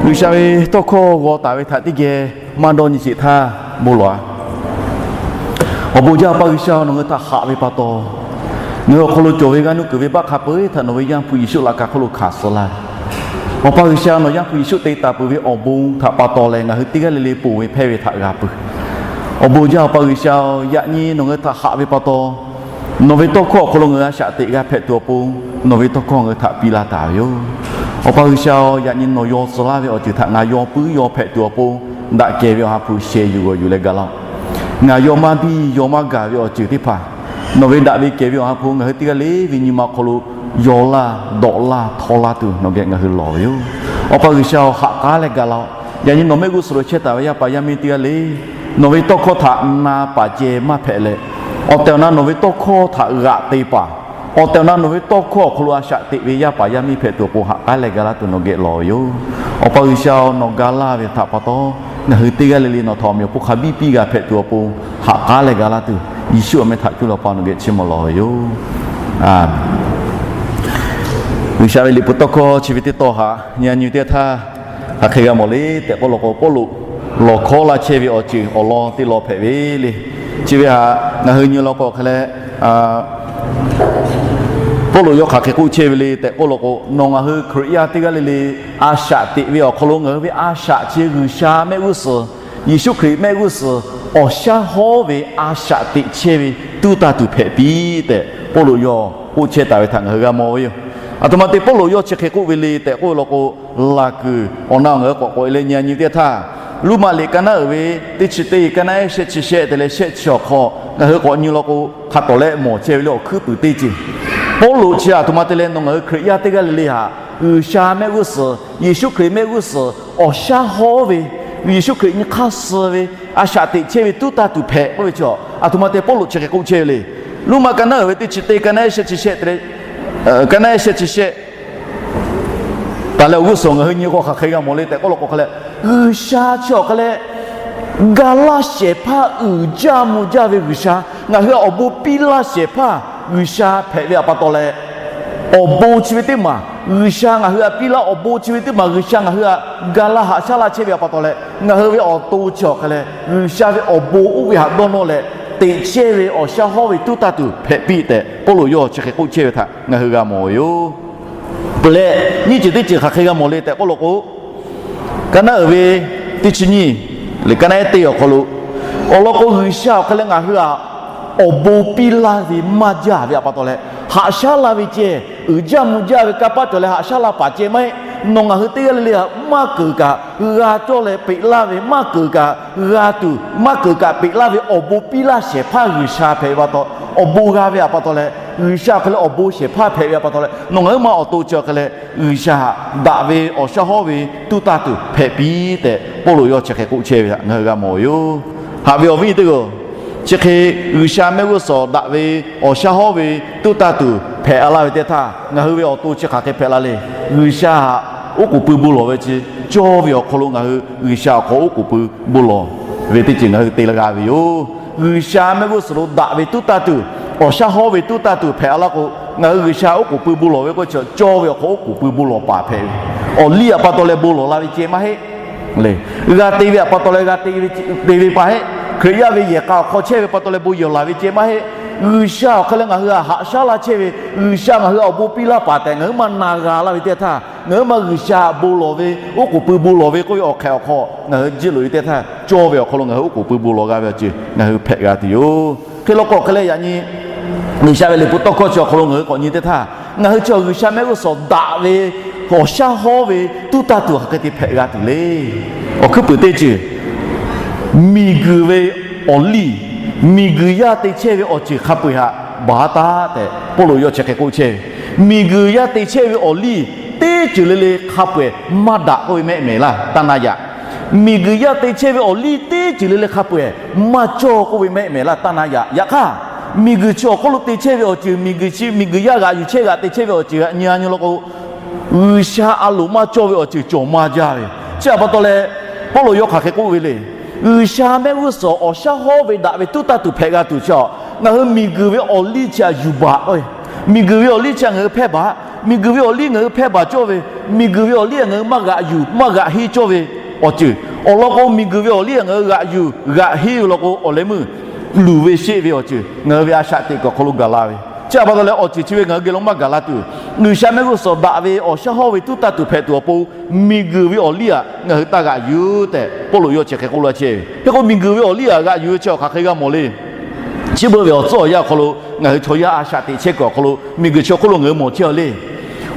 G'uiˬsha ve tawˇ hkawˇ g'aw taˍ ve htaꞈ teˇ geh maˇ dawˇ nyi sheˍ htaˇ bon lawˬ-a. Awˬ bon jaˇ Awˬ pa G'uiˬsha, nawˬ ngaˬ hui htaꞈ haꞈ ve pa taw, ngaˬ hui awˬ hk'aw lo cawˬ ve g'aˇ nuˇ kuiˬ ve baˆ hk'a peu-eˬ htaꞈ nawˬ ve Yaˇ hpu Yeˍsuˆ laꞈ ka hk'oˆ lo hkanˍ suh laˇ ve. Awˬ pa G'uiˬsha, nawˬ Yaˇ hpu Yeˍsuˆ te taˍ peuˬ ve awˬ bon htaꞈ pa taw leh ngaˬ hui teˇ g'aˇ le le ponˬ ve hpehˇ ve htaꞈ g'a peuˬ. Awˬ bon jaˇ Awˬ pa G'uiˬsha-oˬ, yaꞈ nyi nawˬ ngaˬ hui htaꞈ haꞈ ve pa taw, nawˬ ve tawˇ hkawˇ awˬ hk'aw lo ngaˬ hui a shaꞈ teꞈ g'a hpehꞈ tuˬ awˬ pon, nawˬ ve tawˇ hkawˇ ngaˬ hui htaꞈ piˇ laˇ taˍ ve yoˬ. Awˬ pa G'uiˬsha-oˬ, yaꞈ nyi nawˬ yaw suh laˇ ve awˬ ceuˬ htaꞈ ngaˬ yaw puiˉ yaw hpehꞈ tuˬ awˬ pon, daꞈ kehˬ ve Awˬ ha hpu sheh yuˬ g'awˬ yuˬ leh gaˬ laˇ-oˆ. Ngaˬ yaw maˇ biˇ yaw maˇ gaˬ ve awˬ ceuˬ teˇ hpaˍ, nawˬ ve daꞈ ve kehˬ ve Awˬ ha hpu ngaˬ hui teˇ g'aˇ le ve nyi ma awˬ hk'aw lo yaw laˇ, dawꞈ laˇ, htaw laˇ tuˬ nawˬ geh ngaˬ hui lawˬ ve yoˬ. Awˬ pa G'uiˬsha-oˬ, ha k'aˉ leh gaˬ laˇ-oˆ. Yaꞈ nyi nawˬ mehˆ g'uˇ suhˍ lo chehˇ taˍ ve yaˇ paˍ yaˇ miˇ teˇ g'aˇ le, nawˬ ve tawˇ hkawˇ htaꞈ na paˍ ceh maˇ hpehꞈ leh, awˬ tehˬ awˬ na nawˬ ve tawˇ hkawˇ htaꞈ g'aꞈ te paˍ, awˬ tehˬ awˬ na nawˬ ve tawˇ hkawˇ awˬ hk'aw lo a shaꞈ teꞈ ve yaˇ paˍ yaˇ miˇ hpehꞈ tuˬ awˬ pon ha k'aˉ leh gaˬ laˇ tuˬ nawˬ geh lawˬ ve yoˬ. Awˬ pa G'uiˬsha-oˬ, nawˬ ga laˇ ve htaꞈ pa taw, ngaˬ hui teˇ g'aˇ le le nawˬ htaꞈ awˬ meꞈ awˬ hponˇ hk'a biˇ piˇ g'a hpehꞈ tuˬ awˬ pon, ha k'aˉ leh gaˬ laˇ tuˬ, Yeˍsuˆ awˬ meh htaꞈ cuˇ leh Awˬ pa nawˬ geh chiˇ mvuh lawˬ ve yoˬ. G'uiˬsha ve liꞈ hpu tawˇ hkawˇ chi ve teˇ tawˇ htaꞈ nyi nyi teˇ htaˇ, Hk'aˬ hk'e g'a mawˬ le tehꞈ k'oˆ law k'o, Pawˇluꞈ lawˬ hkawˉ laˇ chehˇ ve awˬ ceuˬ awˬ lawn teˇ lawn hpehꞈ ve le. Chi ve htaꞈ ngaˬ hui nyi law k'o hk'e leh, Pawˇluꞈ yawˇ hk'aˬ hk'e k'oˆ chehˇ ve le tehꞈ k'oˆ law k'o, nawˬ ngaˬ hui Hkriꞈ yaˇ teˇ g'aˇ le le a shaꞈ teꞈ ve awˬ hk'aw lo ngaˬ hui ve a shaꞈ chi G'uiˬsha mehˆ g'uˇ suhˍ, Yeˍsuˆ Hkriꞈ mehˆ g'uˇ suhˍ, awˬ shaˉ hawˉ ve a shaꞈ teꞈ chehˇ ve tuˉ taˇ tuˬ hpehꞈ piˇ tehꞈ Pawˇluꞈ yawˇ k'oˆ chehˇ taˍ ve htaꞈ ngaˬ hui g'a mawˬ ve yoˬ. Aˬ htoꞈ ma te Pawˇluꞈ yawˇ chi hk'e k'oˆ ve le tehꞈ k'oˆ law k'o, laˬ kuiˬ awˬ na ngaˬ hui k'awꞈ k'oꞈ e leh nyi a nyi teˇ htaˇ, Roˉmaꞈ liꞈ ka naˉ uiˍ ve teˇ chi teˇ ka naˉ ehˉ shehˆ chi shehˆ te leh shehˆ chi awˬ hk'aw ngaˬ hui k'awꞈ nyi law k'o, hk'a tawˍ leh mawˬ chehˇ ve le awˬ hkuiˉ puiˍ teˇ ceuˬ. Pawˇluꞈ chi aˬ htoꞈ ma te leh nawˬ ngaˬ hui Hkriꞈ yaˇ teˇ g'aˇ le le htaꞈ G'uiˬsha mehˆ g'uˇ suhˍ, Yeˍsuˆ Hkriꞈ mehˆ g'uˇ suhˍ, awˬ shaˉ hawˉ ve, Yeˍsuˆ Hkriꞈ nyi hk'aˇ suh ve a shaꞈ teꞈ chehˇ ve tuˉ taˇ tuˬ hpehꞈ k'oˆ ve chi, aˬ htoꞈ ma te Pawˇluꞈ chi hk'e k'oˆ chehˇ ve le. Roˉmaꞈ ka naˉ uiˍ ve teˇ chi teˇ ka naˉ ehˉ shehˆ chi shehˆ te leh, ka naˉ ehˉ shehˆ chi shehˆ taˍ leh awˬ g'uˇ suhˍ ngaˬ hui nyi k'o hk'aˬ hk'e g'a mawˬ le tehꞈ k'oˆ law k'o hk'e leh, G'uiˬsha chi awˬ hk'e leh ga laˇ shehˍ hpaˇ uiˍ jaˇ mvuh jaˇ ve G'uiˬsha, ngaˬ hui awˬ bon piˇ laˇ shehˍ hpaˇ G'uiˬsha hpehꞈ ve awˬ pa taw leh, awˬ bon chi ve teˇ maˬ G'uiˬsha ngaˬ hui htaꞈ piˇ laˇ, awˬ bon chi ve teˇ maˬ G'uiˬsha ngaˬ hui htaꞈ ga laˇ haꞈ shaˉ laˇ chehˇ ve awˬ pa taw leh, ngaˬ hui ve awˬ to chi awˬ hk'e leh G'uiˬsha ve awˬ bon oˇ ve htaꞈ dawˇ nawˇ leh teꞈ chehˇ ve awˬ shaˉ hawˉ ve tuˉ taˇ tuˬ hpehꞈ piˇ tehꞈ Pawˇluꞈ yawˇ chi hk'e k'oˆ chehˇ ve htaꞈ ngaˬ hui g'a mawˬ ve yoˬ. Peuˬ leh, nyiˇ ceuˬ teˇ ceuˬ hk'aˬ hk'e g'a mawˬ le tehꞈ k'oˆ law k'o, ka naˉ uiˍ ve teˇ chi nyiˇ leh ka naˉ ehˉ teˇ awˬ hk'aw lo, awˬ lawn k'o G'uiˬsha awˬ hk'e leh ngaˬ hui htaꞈ awˬ bon piˇ laˇ ve maˇ jaˇ ve awˬ pa taw leh, haꞈ shaˉ laˇ ve ceh, uiˍ jaˇ mvuh jaˇ ve kanˇ paˆ cawˬ leh haꞈ shaˉ laˇ paˍ ceh maˇ heˆ. Nawˬ ngaˬ hui teˇ g'aˇ le le htaꞈ maˇ keunˍ kaꞈ g'a cawˇ leh peꞈ laˇ ve, maˇ keunˍ kaꞈ g'a tuˬ, maˇ keunˍ kaꞈ peꞈ laˇ ve awˬ bon piˇ laˇ shehˍ hpaˇ G'uiˬsha hpehꞈ ve pa taw, awˬ bon g'a ve awˬ pa taw leh, G'uiˬsha awˬ hk'e leh awˬ bon shehˍ hpaˇ hpehꞈ ve awˬ pa taw leh, nawˬ ngaˬ hui ma awˬ to chi awˬ hk'e leh G'uiˬsha htaꞈ daꞈ ve awˬ shaˉ hawˉ ve tuˉ taˇ tuˬ hpehꞈ piˇ tehꞈ Pawˇluꞈ yawˇ chi hk'e k'oˆ chehˇ ve htaꞈ ngaˬ hui g'a mawˬ ve yoˬ. Haꞈ ve awˬ viˉ teˇ g'aˇ, chi hk'e G'uiˬsha mehˆ g'uˇ suhˍ daꞈ ve awˬ shaˉ hawˉ ve tuˉ taˇ tuˬ hpehꞈ laˇ ve teˇ htaˇ, ngaˬ hui ve awˬ to chi hk'aˬ hk'e hpehꞈ la le. G'uiˬsha htaꞈ oˉ k'oˍ pui bon lawˬ ve chi cawˇ ve awˬ hk'aw lo ngaˬ hui G'uiˬsha awˬ hk'aw oˉ k'oˍ pui bon lawˬ ve teˇ ceuˬ ngaˬ hui te leh g'a ve yoˬ. G'uiˬsha mehˆ g'uˇ suhˍ lo daꞈ ve tuˉ taˇ tuˬ, awˬ shaˉ hawˉ ve tuˉ taˇ tuˬ hpehꞈ laˇ k'o, ngaˬ hui G'uiˬsha oˉ k'oˍ pui bon lawˬ ve k'oˆ chi cawˇ ve awˬ hk'aw oˉ k'oˍ pui bon lawˬ paˍ hpehꞈ ve, awˬ liˇ awˬ pa taw leh bon lawˬ la ve ceh maˇ heˆ. G'a te ve awˬ pa taw leh g'a te ve pa heˆ. Hkriꞈ yaˇ ve yehˬ k'a awˬ hk'aw chehˇ ve pa taw leh bon yawˬ laˬ ve ceh maˇ heˆ. G'uiˬsha awˬ hk'e leh ngaˬ hui htaꞈ haꞈ shaˉ laˇ chehˇ ve, G'uiˬsha ngaˬ hui awˬ bon piˇ laˇ paˍ tehꞈ ngaˬ hui maˇ na g'a laˇ ve teˇ htaˇ, ngaˬ hui ma G'uiˬsha bon lawˬ ve, oˉ k'oˍ pui bon lawˬ ve k'oˆ ve awˬ hk'e awˬ hk'aw ngaˬ hui jiˇ loꞈ ve teˇ htaˇ, cawˇ ve awˬ hk'aw lo ngaˬ hui oˉ k'oˍ pui bon lawˬ g'a ve awˬ ceuˬ ngaˬ hui hpehꞈ g'a tuˬ yoˬ. Hk'e law k'o hk'e leh yaꞈ nyi G'uiˬsha ve liꞈ hpu tawˇ hkawˇ chi awˬ hk'aw lo ngaˬ hui k'awꞈ nyi teˇ htaˇ, ngaˬ hui chi G'uiˬsha mehˆ g'uˇ suhˍ daꞈ ve awˬ shaˉ hawˉ ve tuˉ taˇ tuˬ hk'aˬ hk'e te hpehꞈ g'a tuˬ le. Awˬ hkuiˉ puiˍ teˇ ceuˬ, miˬguiˬ ve awˬ liˇ, miˬguiˬ yaˇ te chehˇ ve awˬ ceuˬ hk'a peu-eˬ htaꞈ baˬ taˉ tehꞈ Pawˇluꞈ yawˇ chi hk'e k'oˆ chehˇ ve, miˬguiˬ yaˇ te chehˇ ve awˬ liˇ teˇ ceuˬ le le hk'a peu-eˬ maˇ daꞈ k'oˆ ve mehˆ mehˍ laˇ taˇ na yaꞈ. Miˬguiˬ yaˇ te chehˇ ve awˬ liˇ teˇ ceuˬ le le hk'a peu-eˬ maˇ cawˇ k'oˆ ve mehˆ mehˍ laˇ taˇ na yaꞈ. Yaꞈ hk'aˇ, miˬguiˬ chi awˬ hk'oˆ lo te chehˇ ve awˬ ceuˬ, miˬguiˬ chi miˬguiˬ yaˇ g'aꞈ yuˬ chehˇ g'aꞈ te chehˇ ve awˬ ceuˬ htaꞈ nyi a nyi law k'o, G'uiˬsha a loˍ maˇ cawˇ ve awˬ ceuˬ cawˬ maˇ jaˇ ve. Chi htaꞈ pa taw leh, Pawˇluꞈ yawˇ hk'aˬ hk'e k'oˆ ve le. G'uiˬsha mehˆ g'uˇ suhˍ awˬ shaˉ hawˉ ve daꞈ ve tuˉ taˇ tuˬ hpehꞈ g'a tuˬ chi, ngaˬ hui miˬguiˬ ve awˬ liˇ chi htaꞈ yuˬ baˬ k'o, miˬguiˬ ve awˬ liˇ chi htaꞈ ngaˬ hui hpehˇ baˬ, miˬguiˬ ve awˬ liˇ ngaˬ hui hpehˇ baˬ cawˇ ve, miˬguiˬ ve awˬ liˇ htaꞈ ngaˬ hui maˇ g'aꞈ yuˬ maˇ g'aꞈ henˇ cawˇ ve awˬ ceuˬ awˬ lawn k'o, miˬguiˬ ve awˬ liˇ htaꞈ ngaˬ hui g'aꞈ yuˬ g'aꞈ henˇ ve law k'o, awˬ leh meuˇ luˬ ve sheˆ ve awˬ ceuˬ ngaˬ hui ve a shaꞈ teꞈ kuiˬ awˬ hk'aw lo gaˬ la ve. Chi htaꞈ pa taw leh awˬ ceuˬ chi ve ngaˬ hui geh lo maˇ gaˬ la tuˬ, G'uiˬsha mehˆ g'uˇ suhˍ daꞈ ve awˬ shaˉ hawˉ ve tuˉ taˇ tuˬ hpehꞈ tuˬ awˬ pon, miˬguiˬ ve awˬ liˇ htaꞈ ngaˬ hui taˇ g'aꞈ yuˬ tehꞈ Pawˇluꞈ yawˇ chi hk'e k'oˆ laˇ chehˇ ve. Hk'e k'o, miˬguiˬ ve awˬ liˇ htaꞈ g'aꞈ yuˬ ve chi awˬ hk'aˬ hk'e g'a mawˬ le. Chi beuꞈ ve awˬ tcuhˉ awˬ yanˇ awˬ hk'aw lo ngaˬ hui chaw yaˇ a shaꞈ teꞈ chehˇ kuiˬ awˬ hk'aw lo miˬguiˬ chi awˬ hk'oˆ lo ngaˬ hui mawˬ chehˇ a le.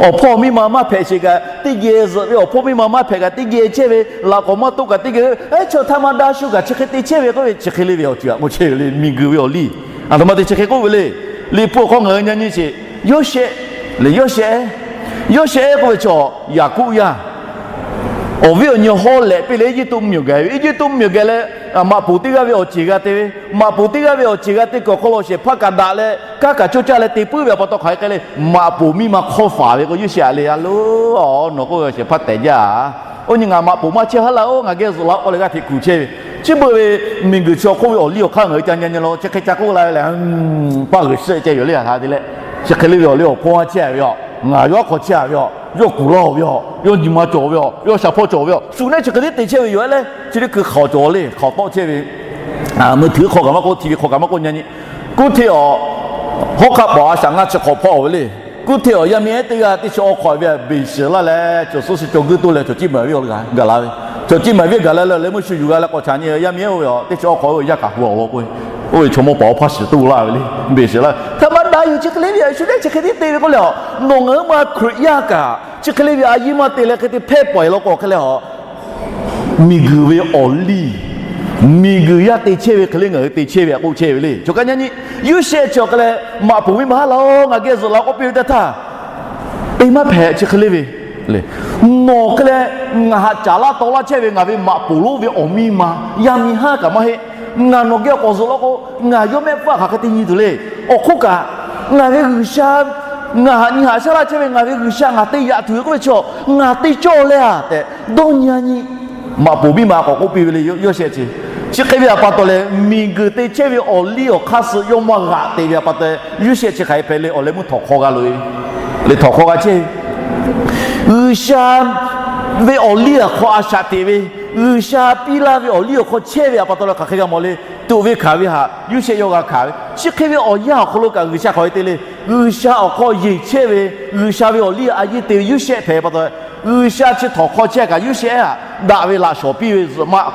Awˬ hpawˇ miˇ ma maˇ hpehꞈ sheˍ kaꞈ teˇ geh zuhꞈ ve, awˬ hpawˇ miˇ ma maˇ hpehꞈ kaꞈ teˇ geh chehˇ ve, laꞈ k'awꞈ maˇ toˆ kaꞈ teˇ geh, eˉ, chaw htaˇ maˇ daˇ shu kaꞈ chi hk'e te chehˇ ve k'oˆ ve chi hk'e le ve awˬ ceuˬ htaꞈ k'oˆ chehˇ ve le. Miˬguiˬ ve awˬ liˇ aˬ htoꞈ ma te chi hk'e k'oˆ ve le. Liꞈ hpu awˬ hk'aw ngaˬ hui nyi nyi sheˍ, Yawˇshehˆ lehˬ, Yawˇshehˆ, Yawˇshehˆ k'oˆ ve chaw Yaˍkoˆ yaˇ, awˬ viˉ awˬ nyi hawˉ lehꞈ piˇ leh Eˇjiˇtuꞈ mvuhˇmiˬ geh ve, Eˇjiˇtuꞈ mvuhˇmiˬ geh leh maꞈ poˍ teˇ g'aˇ ve awˬ ceˬ g'a te ve, maꞈ poˍ teˇ g'aˇ ve awˬ ceˬ g'a te kuiˬ awˬ hk'aw lo shehˍ hpaˇ kaꞈ daꞈ leh kanˉ kaꞈ cawˇ caˇ leh te puiˉ ve awˬ pa taw hk'aˬ hk'e k'ai le. Maꞈ poˍ miˇ ma hk'awˇ faˍ ve k'o, Yawˇshehˆ a le, a loˉ, nawˬ k'oˆ ve shehˍ hpaˇ tehꞈ jaˇ. Oˇ nyi ngaˬ maꞈ poˍ maˇ chehˇ haˉ laˇ-oˬ, ngaˬ geh zuhꞈ la k'oˆ leh g'aˇ hteꞈ kuˬ chehˇ ve. Chi beuꞈ ve miˬguiˬ chi awˬ hk'oˆ ve awˬ liˇ awˬ hk'aˇ ngaˬ hui ca nyi nyi la, chi hk'e ca k'oˆ la ve lehˬ, paˇ g'uiˬ shehˆ ceh yoˬ le, a htaꞈ te leh, chi hk'e le ve awˬ liˇ awˬ hk'oˆ a chehˇ ve yoˬ. Ngaˬ yawˇ hk'aw chehˇ ve yoˬ. yawˇ kuˬ laˇ-oˬ ve a, yawˇ nyi ma cawˬ ve a, yawˇ sha hpawˇ cawˬ ve a, shu neˉ chi hk'e te te chehˇ ve yoˬ leh, chi teˇ hkui hk'aoˍ cawˬ le, hk'aoˍ tawˆ chehˇ ve, meuˇ htui hk'aw kaꞈ maˇ k'oˆ, T V hk'aw kaꞈ maˇ k'oˆ, nyi nyi kuˇ hteˇ a, hawˉ hk'aˆ paˍ a shaꞈ ngaˇ chi hk'awꞈ hpawˇ ve le. Kuˇ hteˇ a, yaˇ miˇ ehˉ teˇ g'aˇ teˇ chi awˬ hk'aw ve a beˬ shiˍ laˇ leh, chaw suhˉ shi caw guiˇ toˇ leh chaw ciˇ maˍ viˉ awˬ g'aˇ gaˬ la ve, chaw ciˇ maˍ viˉ gaˬ la leh leh meuˇ shu yuˬ g'a leh k'awꞈ chaꞈ nyi, yaˇ miˇ ehˉ oˇ ve a teˇ chi awˬ hk'aw ve yaˇ kaꞈ hu awˬ lawn k'o, oˇ ve chaw mawˇ paˍ awˬ hpaˇ shiˍ toˇ laˇ ve le, beˬ shiˍ laˇ ve. Hk'e maˇ daꞈ yoˬ, chi hk'e le ve a shu neˉ chi hk'e te te ve k'oˆ leh a, nawˬ ngaˬ hui ma Hkriꞈ yaˇ kaꞈ chi hk'e le ve a yinˇ maˇ te leh hk'e te hpehˇ pawˍ e law k'o hk'e leh a, miˬguiˬ ve awˬ liˇ, miˬguiˬ yaˇ te chehˇ ve hk'e le ngaˬ hui te chehˇ ve a k'oˆ chehˇ ve le. Chaw kaꞈ nyi nyi, Yoˇsehꞈ chi awˬ hk'e leh maꞈ poˍ miˇ ma haˉ la-oˬ, ngaˬ geh zuhꞈ la k'oˆ piˇ ve teˇ htaˇ, te maˇ hpehꞈ chi hk'e le ve le. Nawˬ hk'e leh ngaˬ haꞈ caˍ laˇ taw laˇ chehˇ ve ngaˬ ve maꞈ poˍ lonˉ ve awˬ miˇ ma, yaˇ miˇ haˉ kaꞈ maˇ heˆ. Ngaˬ nawˬ geh k'awꞈ zuhꞈ law k'o, ngaˬ yawˇ mehˆ hpfuhˇ hk'aˬ hk'e te nyi tuˬ le. Awˬ hk'oˆ kaꞈ, ngaˬ ve G'uiˬsha, ngaˬ haꞈ nyi haꞈ shaˉ laˇ chehˇ ve ngaˬ ve G'uiˬsha ngaˬ te yaꞈ tuˬ ve k'oˆ ve chaw, ngaˬ te cawˇ leh a tehꞈ dawˇ nyi a nyi. Maꞈ poˍ miˇ ma k'awꞈ k'oˆ piˇ ve le Yoˇsehꞈ chi. Chi hk'e ve a pa taw leh, miˬguiˬ te chehˇ ve awˬ liˇ awˬ hk'aˇ suh yawˇ maˇ g'aꞈ te ve a pa taw leh, Yoˇsehꞈ chi hk'aˬ hk'e hpehꞈ le, awˬ leh meuˇ htawnˍ hk'aw g'a loꞈ e ve le, htawnˍ hk'aw g'a chehˇ ve G'uiˬsha ve awˬ liˇ awˬ hk'aw a shaꞈ teꞈ ve, G'uiˬsha piˇ laˇ ve awˬ liˇ awˬ hk'aw chehˇ ve a pa taw leh hk'aˬ hk'e g'a mawˬ le. Tuꞈ ve hkanˍ ve htaꞈ Yoˇsehꞈ yawˇ g'a hkanˍ ve. Chi hk'e ve awˬ yanˇ awˬ hk'aw lo kaꞈ G'uiˬsha hk'aˬ hk'e te le. G'uiˬsha awˬ hk'aw yeˬ chehˇ ve, G'uiˬsha ve awˬ liˇ a yinˇ te ve Yoˇsehꞈ hpehꞈ pa taw leh, G'uiˬsha chi htawnˍ hk'aw chehˇ kaꞈ Yoˇsehꞈ htaꞈ daꞈ ve laꞈ shawˍ piˇ ve zuhꞈ maˆ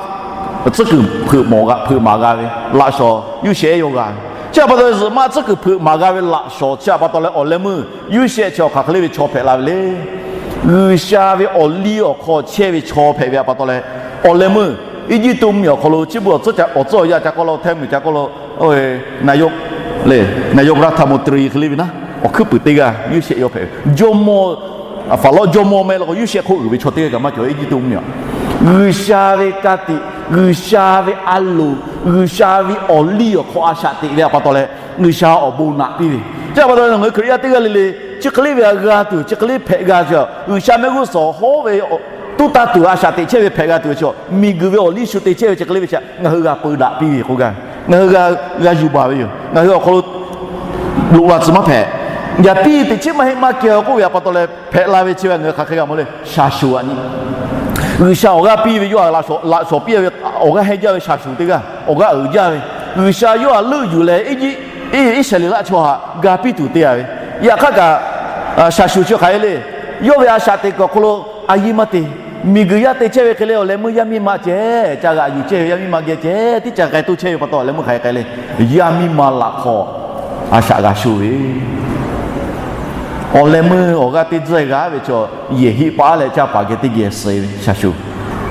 tcuhˉ kuiˬ hpeuꞈ maˍ g'a ve laꞈ shawˍ Yoˇsehꞈ yawˇ g'a ve. Chi a pa taw leh zuhꞈ maˆ tcuhˉ kuiˬ hpeuꞈ maˍ g'a ve laꞈ shawˍ chi a pa taw leh awˬ leh meuˇ Yoˇsehꞈ chi awˬ hk'aˬ hk'e le ve chaw hpehꞈ la ve le. G'uiˬsha ve awˬ liˇ awˬ hk'aw chehˇ ve chaw hpehꞈ ve a pa taw leh, awˬ leh meuˇ Eˇjiˇtuꞈ mvuhˇmiˬ awˬ hk'aw lo chi beuꞈ awˬ tcuhˉ awˬ tcuhˉ awˬ yaˇ ca k'oˆ la, hteˇ mvuhˇmiˬ ca k'oˆ la, naˍ yawˇ, naˍ yawˇ raˇ htaˇ mawˬ teu hk'e le ve naˉ, awˬ hkuiˉ puiˍ teˇ g'aˇ Yoˇsehꞈ yawˇ hpehꞈ ve. Jawˇmawˇ, Faˍlaˆ jawˇmawˇ meh la k'o Yoˇsehꞈ hk'oˆ uiˍ ve chaw teˇ g'aˇ kaꞈ maˇ cawˬ Eˇjiˇtuꞈ mvuhˇmiˬ a. G'uiˬsha ve ka tiꞈ, G'uiˬsha ve a loˍ, G'uiˬsha ve awˬ liˇ awˬ hk'aw a shaꞈ teꞈ ve a pa taw leh, G'uiˬsha awˬ bon naꞈ piˇ ve. Chi a pa taw leh ngaˬ hui Hkriꞈ yaˇ teˇ g'aˇ le le chi hk'e le ve a g'a tuˬ, chi hk'e le hpehꞈ g'a tuˬ, G'uiˬsha mehˆ g'uˇ suhˍ hawˉ ve tuˉ taˇ tuˬ a shaꞈ teꞈ chehˇ ve hpehꞈ g'a tuˬ ve chaw, miˬguiˬ ve awˬ liˇ shu te chehˇ ve chi hk'e le ve chi ngaˬ hui g'a peu daꞈ piˇ ve k'oˆ gaˇ, ngaˬ hui g'a, g'a yuˬ baˬ ve yoˬ. Ngaˬ hui awˬ hk'aw lo loꞈ la tcuh maˇ hpehꞈ. Yaꞈ piˇ teꞈ chiˉ maˇ heˆ maˇ kehˬ k'oˆ ve a pa taw leh hpehꞈ la ve chi ve ngaˬ hui hk'aˬ hk'e g'a mawˬ le, shaˍ shuˍ aꞈ nyi. G'uiˬsha awˬ g'aˇ piˇ ve yawˇ htaꞈ laꞈ shawˍ piˇ ve, awˬ g'aˇ hehnˇ jaˇ ve shaˍ shuˍ teˇ g'aˇ, awˬ g'aˇ uiˍ jaˇ ve, G'uiˬsha yawˇ htaꞈ leuˆ yuˬ leh Eˇjiˇ, Iˉsaˍreˍlaˆ chaw htaꞈ ga piˇ tuˬ te a ve. Yaꞈ hk'aˇ kaꞈ, shaˍ shuˍ chi hk'aˬ hk'e le, yawˇ ve a shaꞈ teꞈ kuiˬ awˬ hk'aw lo a yinˇ maˇ te. Miˬguiˬ yaˇ te chehˇ ve hk'e le awˬ leh meuˇ yaˇ miˇ ma ceh ca g'aꞈ yuˬ chehˇ ve, yaˇ miˇ ma geh ceh tiˉ ca k'ai toˇ chehˇ ve pa taw awˬ leh meuˇ hk'aˬ hk'e k'ai le, yaˇ miˇ ma laꞈ hk'aw a shaꞈ g'a sho ve awˬ leh meuˇ awˬ g'aˇ teˇ tcuhˇ g'a ve chaw, yehˬ heˆ paˉ leh caˇ paˍ geh teˇ geh suh ve shaˍ shuˍ,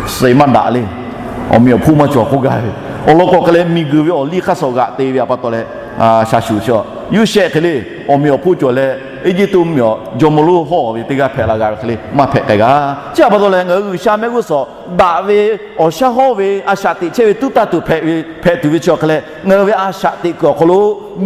suh maˇ daꞈ le. Awˬ meꞈ awˬ hponˇ maˇ cawˬ k'oˆ gaˇ ve. Awˬ lawn k'o hk'e leh miˬguiˬ ve awˬ liˇ hk'aˇ suh g'aꞈ te ve a pa taw leh, shaˍ shuˍ chi Yoˇsehꞈ hk'e le, awˬ meꞈ awˬ hponˇ cawˬ leh Eˇjiˇtuꞈ mvuhˇmiˬ awˬ jawˇmawˇ lonˉ hawˉ ve teˇ g'aˇ hpehꞈ la g'a ve hk'e le maˇ hpehꞈ k'ai g'a. Chi a pa taw leh ngaˬ hui G'uiˬsha mehˆ g'uˇ suhˍ daꞈ ve awˬ shaˉ hawˉ ve a shaꞈ teꞈ chehˇ ve tuˉ taˇ tuˬ hpehꞈ tuˬ ve chi awˬ hk'e leh, ngaˬ hui ve a shaꞈ teꞈ kuiˬ awˬ hk'aw lo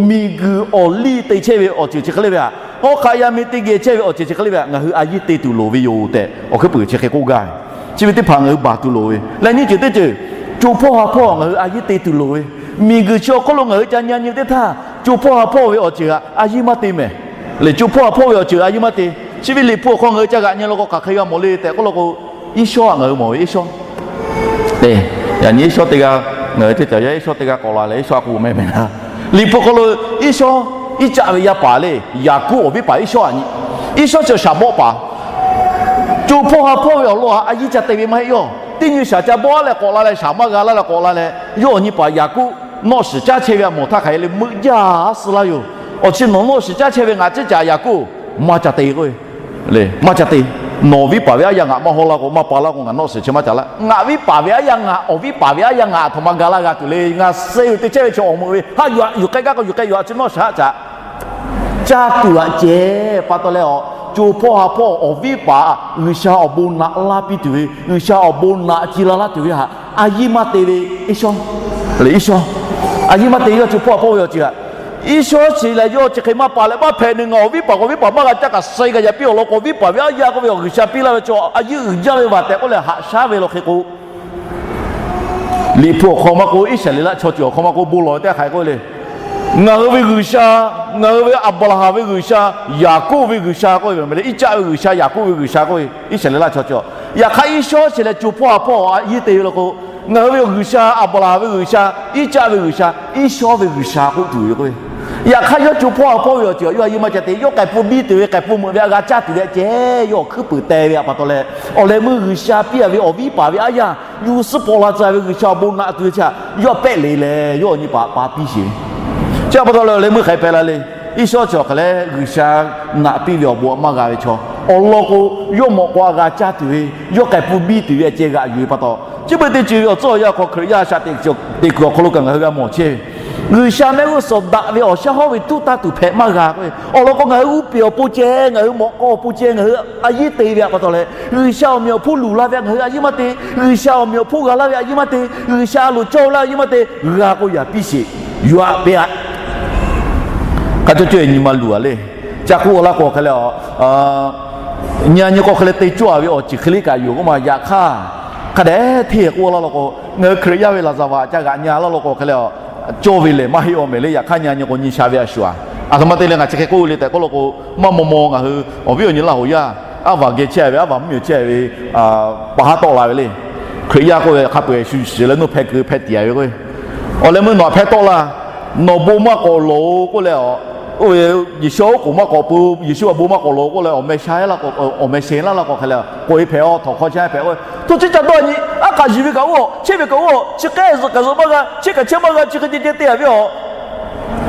miˬguiˬ awˬ liˇ te chehˇ ve awˬ ceuˬ chi hk'e le ve htaꞈ, hawˉ hk'aˆ yaˇ miˇ teˇ geh chehˇ ve awˬ ceuˬ chi hk'e le ve htaꞈ ngaˬ hui a yinˇ te tuˬ loˍ ve yoˬ tehꞈ awˬ hkuiˉ puiˍ chi hk'e k'oˆ gaˇ ve. Chi ve teˇ hpaˍ ngaˬ hui baˬ tuˬ loˍ ve leh nyiˇ ceuˬ teˇ ceuˬ, co hpawˇ ha hpawˇ ngaˬ hui a yinˇ te tuˬ loˍ ve. Miˬguiˬ chi awˬ hk'oˆ lo ngaˬ hui ca nyi nyi ve teˇ htaˇ, co hpawˇ ha hpawˇ ve awˬ ceuˬ htaꞈ a yinˇ maˇ te mehˍ. Lehˬ co hpawˇ ha hpawˇ ve awˬ ceuˬ a yinˇ maˇ te. Chi ve Liꞈ hpu awˬ hk'aw ngaˬ hui ca g'aꞈ nyi law k'o hk'aˬ hk'e g'a mawˬ le tehꞈ k'oˆ law k'o, Iˉsawˇ htaꞈ ngaˬ hui mawˬ ve Iˉsawˇ, yaꞈ nyi Iˉsawˇ teˇ g'aˇ, ngaˬ hui teˇ caˬ yaˇ Iˉsawˇ teˇ g'aˇ k'awꞈ la leh Iˉsawˇ a k'oˆ mehˍ mehˍ na. Liꞈ hpu hk'aw lo Iˉsawˇ, Iˉcaˆ ve yaˇ paˍ le, Yaˍkoˆ awˬ viˉ paˍ Iˉsawˇ aꞈ nyi. Iˉsawˇ chi shaˍ bawˆ paˍ. Co hpawˇ ha hpawˇ ve awˬ lawn htaꞈ a yinˇ ca te ve maˇ heˆ yawˇ. Teˇ nyi shaˍ ca bawˆ leh k'awꞈ la leh shaˍ maˇ g'a laˇ leh k'awꞈ la leh yawˇ awˬ nyi paˍ Yaˍkoˆ nawˆ shiˍ caˉ chehˇ ve a mawˬ htaˇ hk'aˬ hk'e le meuˆ jaˇ suh laˇ yoˬ. Awˬ chi nawˬ nawˆ shiˍ caˉ chehˇ ve ngaˬ ceˇ caꞈ Yaˍkoˆ maˇ ca te k'o, maˇ ca te. Nawˬ viˉ paˍ ve aˉ yaˇ ngaˬ maˇ haw laˇ k'o maˇ pa laˇ k'o ngaˬ nawˆ shiˍ chi maˇ ca laˇ. Ngaˬ viˉ paˍ ve aˉ yaˇ ngaˬ awˬ viˉ paˍ ve aˉ yaˇ ngaˬ aˬ htoꞈ ma ga laˇ g'a tuˬ le. Ngaˬ suh yoˬ te chehˇ ve chaw awˬ meuꞈ ve haˆ yuˬ yuˬ k'ai gaˇ k'o yuˬ k'ai yoˬ a chi nawˆ shiˍ haˆ caꞈ caˇ tuˬ aꞈ ceh pa taw leh, co hpawˇ ha hpawˇ awˬ viˉ paˍ G'uiˬsha awˬ bon naꞈ laˇ piˇ tuˬ ve, G'uiˬsha awˬ bon naꞈ ci la laˇ tuˬ ve htaꞈ a yinˇ maˇ te ve Iˉsawˇ, Iˉsawˇ, a yinˇ maˇ te Iˉsawˇ co hpawˇ ha hpawˇ ve awˬ ceuˬ aꞈ. Iˉsawˇ chi leh yawˇ chi hk'e maˇ pa leh maˇ hpehꞈ nehˬ ngaˬ awˬ viˉ paˍ k'o viˉ paˍ maˇ g'a caˇ kaꞈ suh ga yaꞈ piˇ awˬ lawn k'o viˉ paˍ ve aˉ yaˇ k'oˆ ve awˬ G'uiˬsha piˇ laˇ ve chaw a yinˇ uiˍ jaˇ ve vaˬ tehꞈ k'oˆ leh haꞈ shaˉ ve law hk'e k'o, Liꞈ hpu awˬ hk'aw maˇ k'oˆ, Iˉsaˍreˍlaˆ chaw ceuˬ awˬ hk'aw maˇ k'oˆ, bon lawˬ ve teˇ hk'aˬ hk'e k'oˆ le. Ngaˬ hui ve G'uiˬsha, ngaˬ hui ve Aˍbraˍhanˍ ve G'uiˬsha, Yaˍkoˆ ve G'uiˬsha k'oˆ ve, Iˉcaˆ ve G'uiˬsha, Yaˍkoˆ ve G'uiˬsha k'oˆ ve, Iˉsaˍreˍlaˆ chaw cawˬ. Yaꞈ hk'aˇ, Iˉsawˉ chi leh co hpawˇ ha hpawˇ a yinˉ te ve law k'o, ngaˬ hui ve G'uiˬsha, Aˍbraˍhanˍ ve G'uiˬsha, Iˉcaˆ ve G'uiˬsha, Iˉsawˉ ve G'uiˬsha k'oˆ tuˬ ve k'o, yaꞈ hk'aˇ yawˇ co hpawˇ ha hpawˇ ve awˬ ceuˬ yawˇ a yinˉ maˇ ca te. Yawˇ k'ai pun biˇ tuˬ ve, k'ai pun meuꞈ ve, a g'a caˇ tuˬ ve a ceh, yawˇ awˬ hkuiˉ puiˍ teh ve a pa taw leh, awˬ leh meuˇ G'uiˬsha piˇ a ve awˬ viˉ paˍ ve aˉ yanˇ, yuˬ suhˉ paw la tcuh ve G'uiˬsha awˬ bon naꞈ tuˬ ve chi, yawˇ a pehˆ le leh yawˇ awˬ nyi paˍ pa piˇ sheˍ ve. Chi a pa taw leh awˬ leh meuˇ hk'aˬ hk'e hpehꞈ la le. Iˉsawˉ chi awˬ hk'aˬ leh G'uiˬsha naꞈ piˇ ve awˬ bon maˇ g'a ve chaw, awˬ lawn k'o, yawˇ mawꞈ k'aw a g'a caˇ tuˬ ve, yawˇ k'ai pun biˇ tuˬ ve a ceh g'aꞈ yuˬ ve pa taw, chi beuꞈ teˇ ceuˬ ve awˬ tcuhˉ awˬ yanˇ hk'aw Hkriꞈ yaˇ a shaꞈ teꞈ kuiˬ awˬ hk'aw lo kaꞈ ngaˬ hui g'a mawˬ chehˇ ve, G'uiˬsha mehˆ g'uˇ suhˍ daꞈ ve awˬ shaˉ hawˉ ve tuˉ taˇ tuˬ hpehꞈ maˇ g'a k'o, awˬ lawn k'o, ngaˬ hui g'uˇ peˬ awˬ pon ceh, ngaˬ hui mawꞈ k'aw awˬ pon ceh, ngaˬ hui a yinˉ te ve a pa taw leh, G'uiˬsha awˬ meꞈ awˬ hponˇ luˬ la ve a ngaˬ hui a yinˉ maˇ te, G'uiˬsha awˬ meꞈ awˬ hponˇ g'a laˇ ve a yinˉ maˇ te, G'uiˬsha a loˍ cawˇ laˇ a yinˉ maˇ te, g'a k'o yaꞈ piˇ sheˍ, yuˬ aꞈ peꞈ aꞈ. Hk'a cawˇ cawˇ e nyi ma luˬ a le. Ca k'oˆ laˇ k'o hk'e leh, nyi a nyi k'o hk'e leh te cawˇ a ve awˬ ceuˬ hk'e le kaꞈ yoˬ k'oˆ ma. Yaꞈ hk'aˇ, hk'a dehꞈ hteˇ k'oˆ laˇ law k'o, ngaˬ hui Hkriꞈ yaˇ ve laˍzaˍvaˍ ca g'aꞈ nyi a laˇ law k'o hk'e leh, cawˇ ve lehˬ maˇ heˆ awˬ mehˍ le. Yaꞈ hk'aˇ nyi a nyi k'o nyi sha ve a shuˍ a, aˬ htoꞈ ma te leh ngaˬ chi hk'e k'oˆ ve le tehꞈ k'oˆ law k'o, maˇ maw maw ngaˬ hui awˬ viˉ awˬ nyi Laˇ hoˍ yaˇ, aˉ vaˬ geh chehˇ ve, aˉ vaˬ mvuhˇ miˬ chehˇ ve, paˍ haˉ tawˆ la ve le. Hkriꞈ yaˇ k'oˆ ve hk'a peu-eˬ shu shiˍ leh nuˇ hpehˇ keu hpehˇ tiꞈ a ve k'o, awˬ leh meuˇ nawˬ hpehˇ tawˆ laˇ. Nawˬ bon maˇ k'awꞈ lawˬ-o k'oˆ leh, oˇ ve Yeˍsuˆ oˉ k'oˍ maˇ k'awꞈ pui, Yeˍsuˆ a bon maˇ k'awꞈ lawˬ k'oˆ leh, awˬ meh sha laˇ k'o, awˬ meh sheh laˇ laˇ k'o hk'e leh, k'oꞈ e hpehꞈ-aw, htawnˍ hk'aw chehˇ hpehꞈ k'o, hto chi ca dawˇ nyi, aˉ hk'aˬ yuˬ ve kaꞈ oˇ, chehˇ ve kaꞈ oˇ, chi k'ehˉ zuhꞈ kaꞈ zuhꞈ maˇ g'a, chehˇ kaꞈ chehˇ maˇ g'a, chi hk'e ceh ceh te a ve a.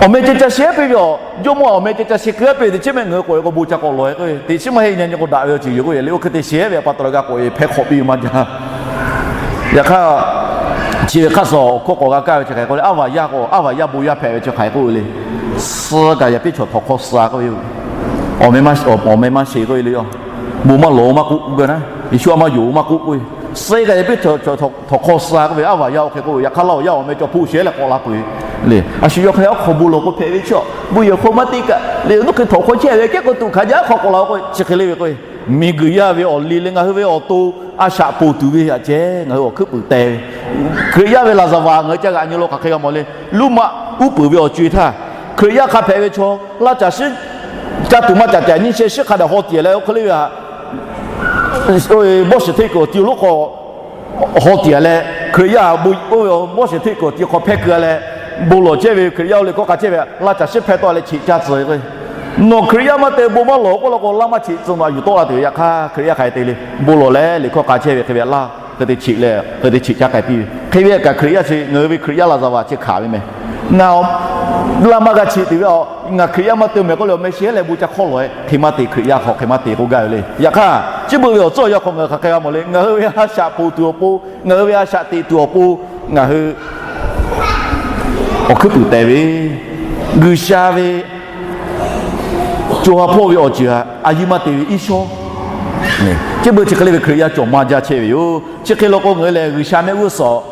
Awˬ meh ceh ca sheh piˇ ve a, Jawˇmawˇ awˬ meh ceh ca sheh keu a piˇ ve teꞈ chiˉ mehˆ ngaˬ hui k'oꞈ e k'o bon ca k'awꞈ lawˬ e k'o, teꞈ chiˉ maˇ heˆ. Nyi a nyi k'o daꞈ ve awˬ ceuˬ yoˬ k'oˆ ve le. Oˇ hk'e te sheh ve a pa taw leh g'a k'oꞈ e hpehˇ hk'awꞈ piˇ ve maˇ jaˇ. Yaꞈ hk'aˇ, chi ve hk'aˇ suh awˬ hkawˇ k'awꞈ g'a kaˇ ve chi hk'e k'oˆ le, aˉ vaˬ yaˇ k'o, aˉ vaˬ yaˇ bon yaˇ hpehꞈ ve chi hk'e k'oˆ ve le. Suh kaꞈ yaꞈ piˇ chaw htawnˍ hk'aw suh a k'oˆ ve yoˬ. Awˬ meh maˇ sheh k'oˆ ve le. Bon maˇ lawˬ-o maˇ k'oˆ k'oˆ ve na, Yeˍsuˆ a maˇ yonˍ-o maˇ k'oˆ k'oˆ ve. Suh kaꞈ yaꞈ piˇ chaw htawnˍ hk'aw suh a k'oˆ ve, aˉ vaˬ yaˇ oˇ hk'e k'oˆ ve. Yaꞈ hk'aˇ Laˇ hoˍ yaˇ awˬ meh cawˬ hpoˆ sheh leh k'awꞈ la peuˬ ve le. A shu yawˇ hk'e leh aˉ hk'aw bon lawˬ k'o hpehꞈ ve chi, bon yehˬ hk'aw maˇ te kaꞈ le, oˇ nuˇ hk'e htawnˍ hk'aw chehˇ ve kehˉ k'o tuꞈ hkanˍ jaˇ, aˉ hk'aw k'awꞈ la k'o chi hk'e le ve k'o, miˬguiˬ yaˇ ve awˬ liˇ leh ngaˬ hui ve awˬ to a shaꞈ ponˬ tuˬ ve a ceh ngaˬ hui awˬ hkuiˉ puiˍ teh ve. Hkriꞈ yaˇ ve laˍzaˍvaˍ ngaˬ hui ca g'aꞈ nyi lo hk'aˬ hk'e g'a mawˬ le. Roˉmaꞈ uˉ peunˍ ve awˬ co-e htaˇ, Hkriꞈ yaˇ hk'a hpehꞈ ve chaw laˇ caˬ shiˉ ca tuˬ maˇ caˍ tehꞈ nyiˇ sheh shiˉ hk'a dehꞈ haw tiꞈ leh oˇ hk'e le ve a, bawˇ shiˍ hteˇ kuiˬ awˬ ti lonˉ hk'aw haw tiꞈ leh, Hkriꞈ yaˇ bon, oˇ ve bawˇ shiˍ hteˇ kuiˬ awˬ ti hk'aw hpehˇ keu leh, bon lawˬ chehˇ ve Hkriꞈ yaˇ oˇ liꞈ hkawˇ k'a chehˇ ve laˇ caˬ shiˉ hpehˇ tawˆ leh cheꞈ caˇ tcuh ve k'o, nawˬ Hkriꞈ yaˇ maˇ te bon maˇ lawˬ k'oˆ la k'o, laˇ maˇ cheꞈ tcuh nawˬ a yuˬ tawˆ la tuˬ ve. Yaꞈ hk'aˇ Hkriꞈ yaˇ hk'aˬ hk'e te le, bon lawˬ leh liꞈ hkawˇ k'a chehˇ ve hk'e ve laˇ hk'e te cheꞈ leh hk'e te cheꞈ caˇ k'ai piˇ ve. Hk'e ve kaꞈ Hkriꞈ yaˇ chi ngaˬ hui ve Hkriꞈ yaˇ laˍzaˍvaˍ chi hkanˍ ve meh. Ngaˬ laˇ maˇ g'a cheꞈ tuˬ ve a, ngaˬ Hkriꞈ yaˇ maˇ te meh k'oˆ leh awˬ meh sheh leh bon ca hk'awˇ lawˬ-e hk'e maˇ te, Hkriꞈ yaˇ hk'aw hk'e maˇ te k'oˆ gaˇ ve le. Yaꞈ hk'aˇ, chi beuꞈ ve awˬ tcuhˉ awˬ yanˇ hk'aw ngaˬ hui hk'aˬ hk'e g'a mawˬ le. Ngaˬ hui ve a shaꞈ ponˬ tuˬ awˬ pon, ngaˬ hui ve a shaꞈ teꞈ tuˬ awˬ pon, ngaˬ hui awˬ hkuiˉ puiˍ teh ve, G'uiˬsha ve co ha hpawˇ ve awˬ ceuˬ a yinˉ maˇ te ve Iˉsawˉ, chi beuꞈ chi hk'e le ve Hkriꞈ yaˇ cawˬ maˇ jaˇ chehˇ ve yoˬ. Chi hk'e law k'o ngaˬ hui lehˬ G'uiˬsha mehˆ g'uˇ suhˍ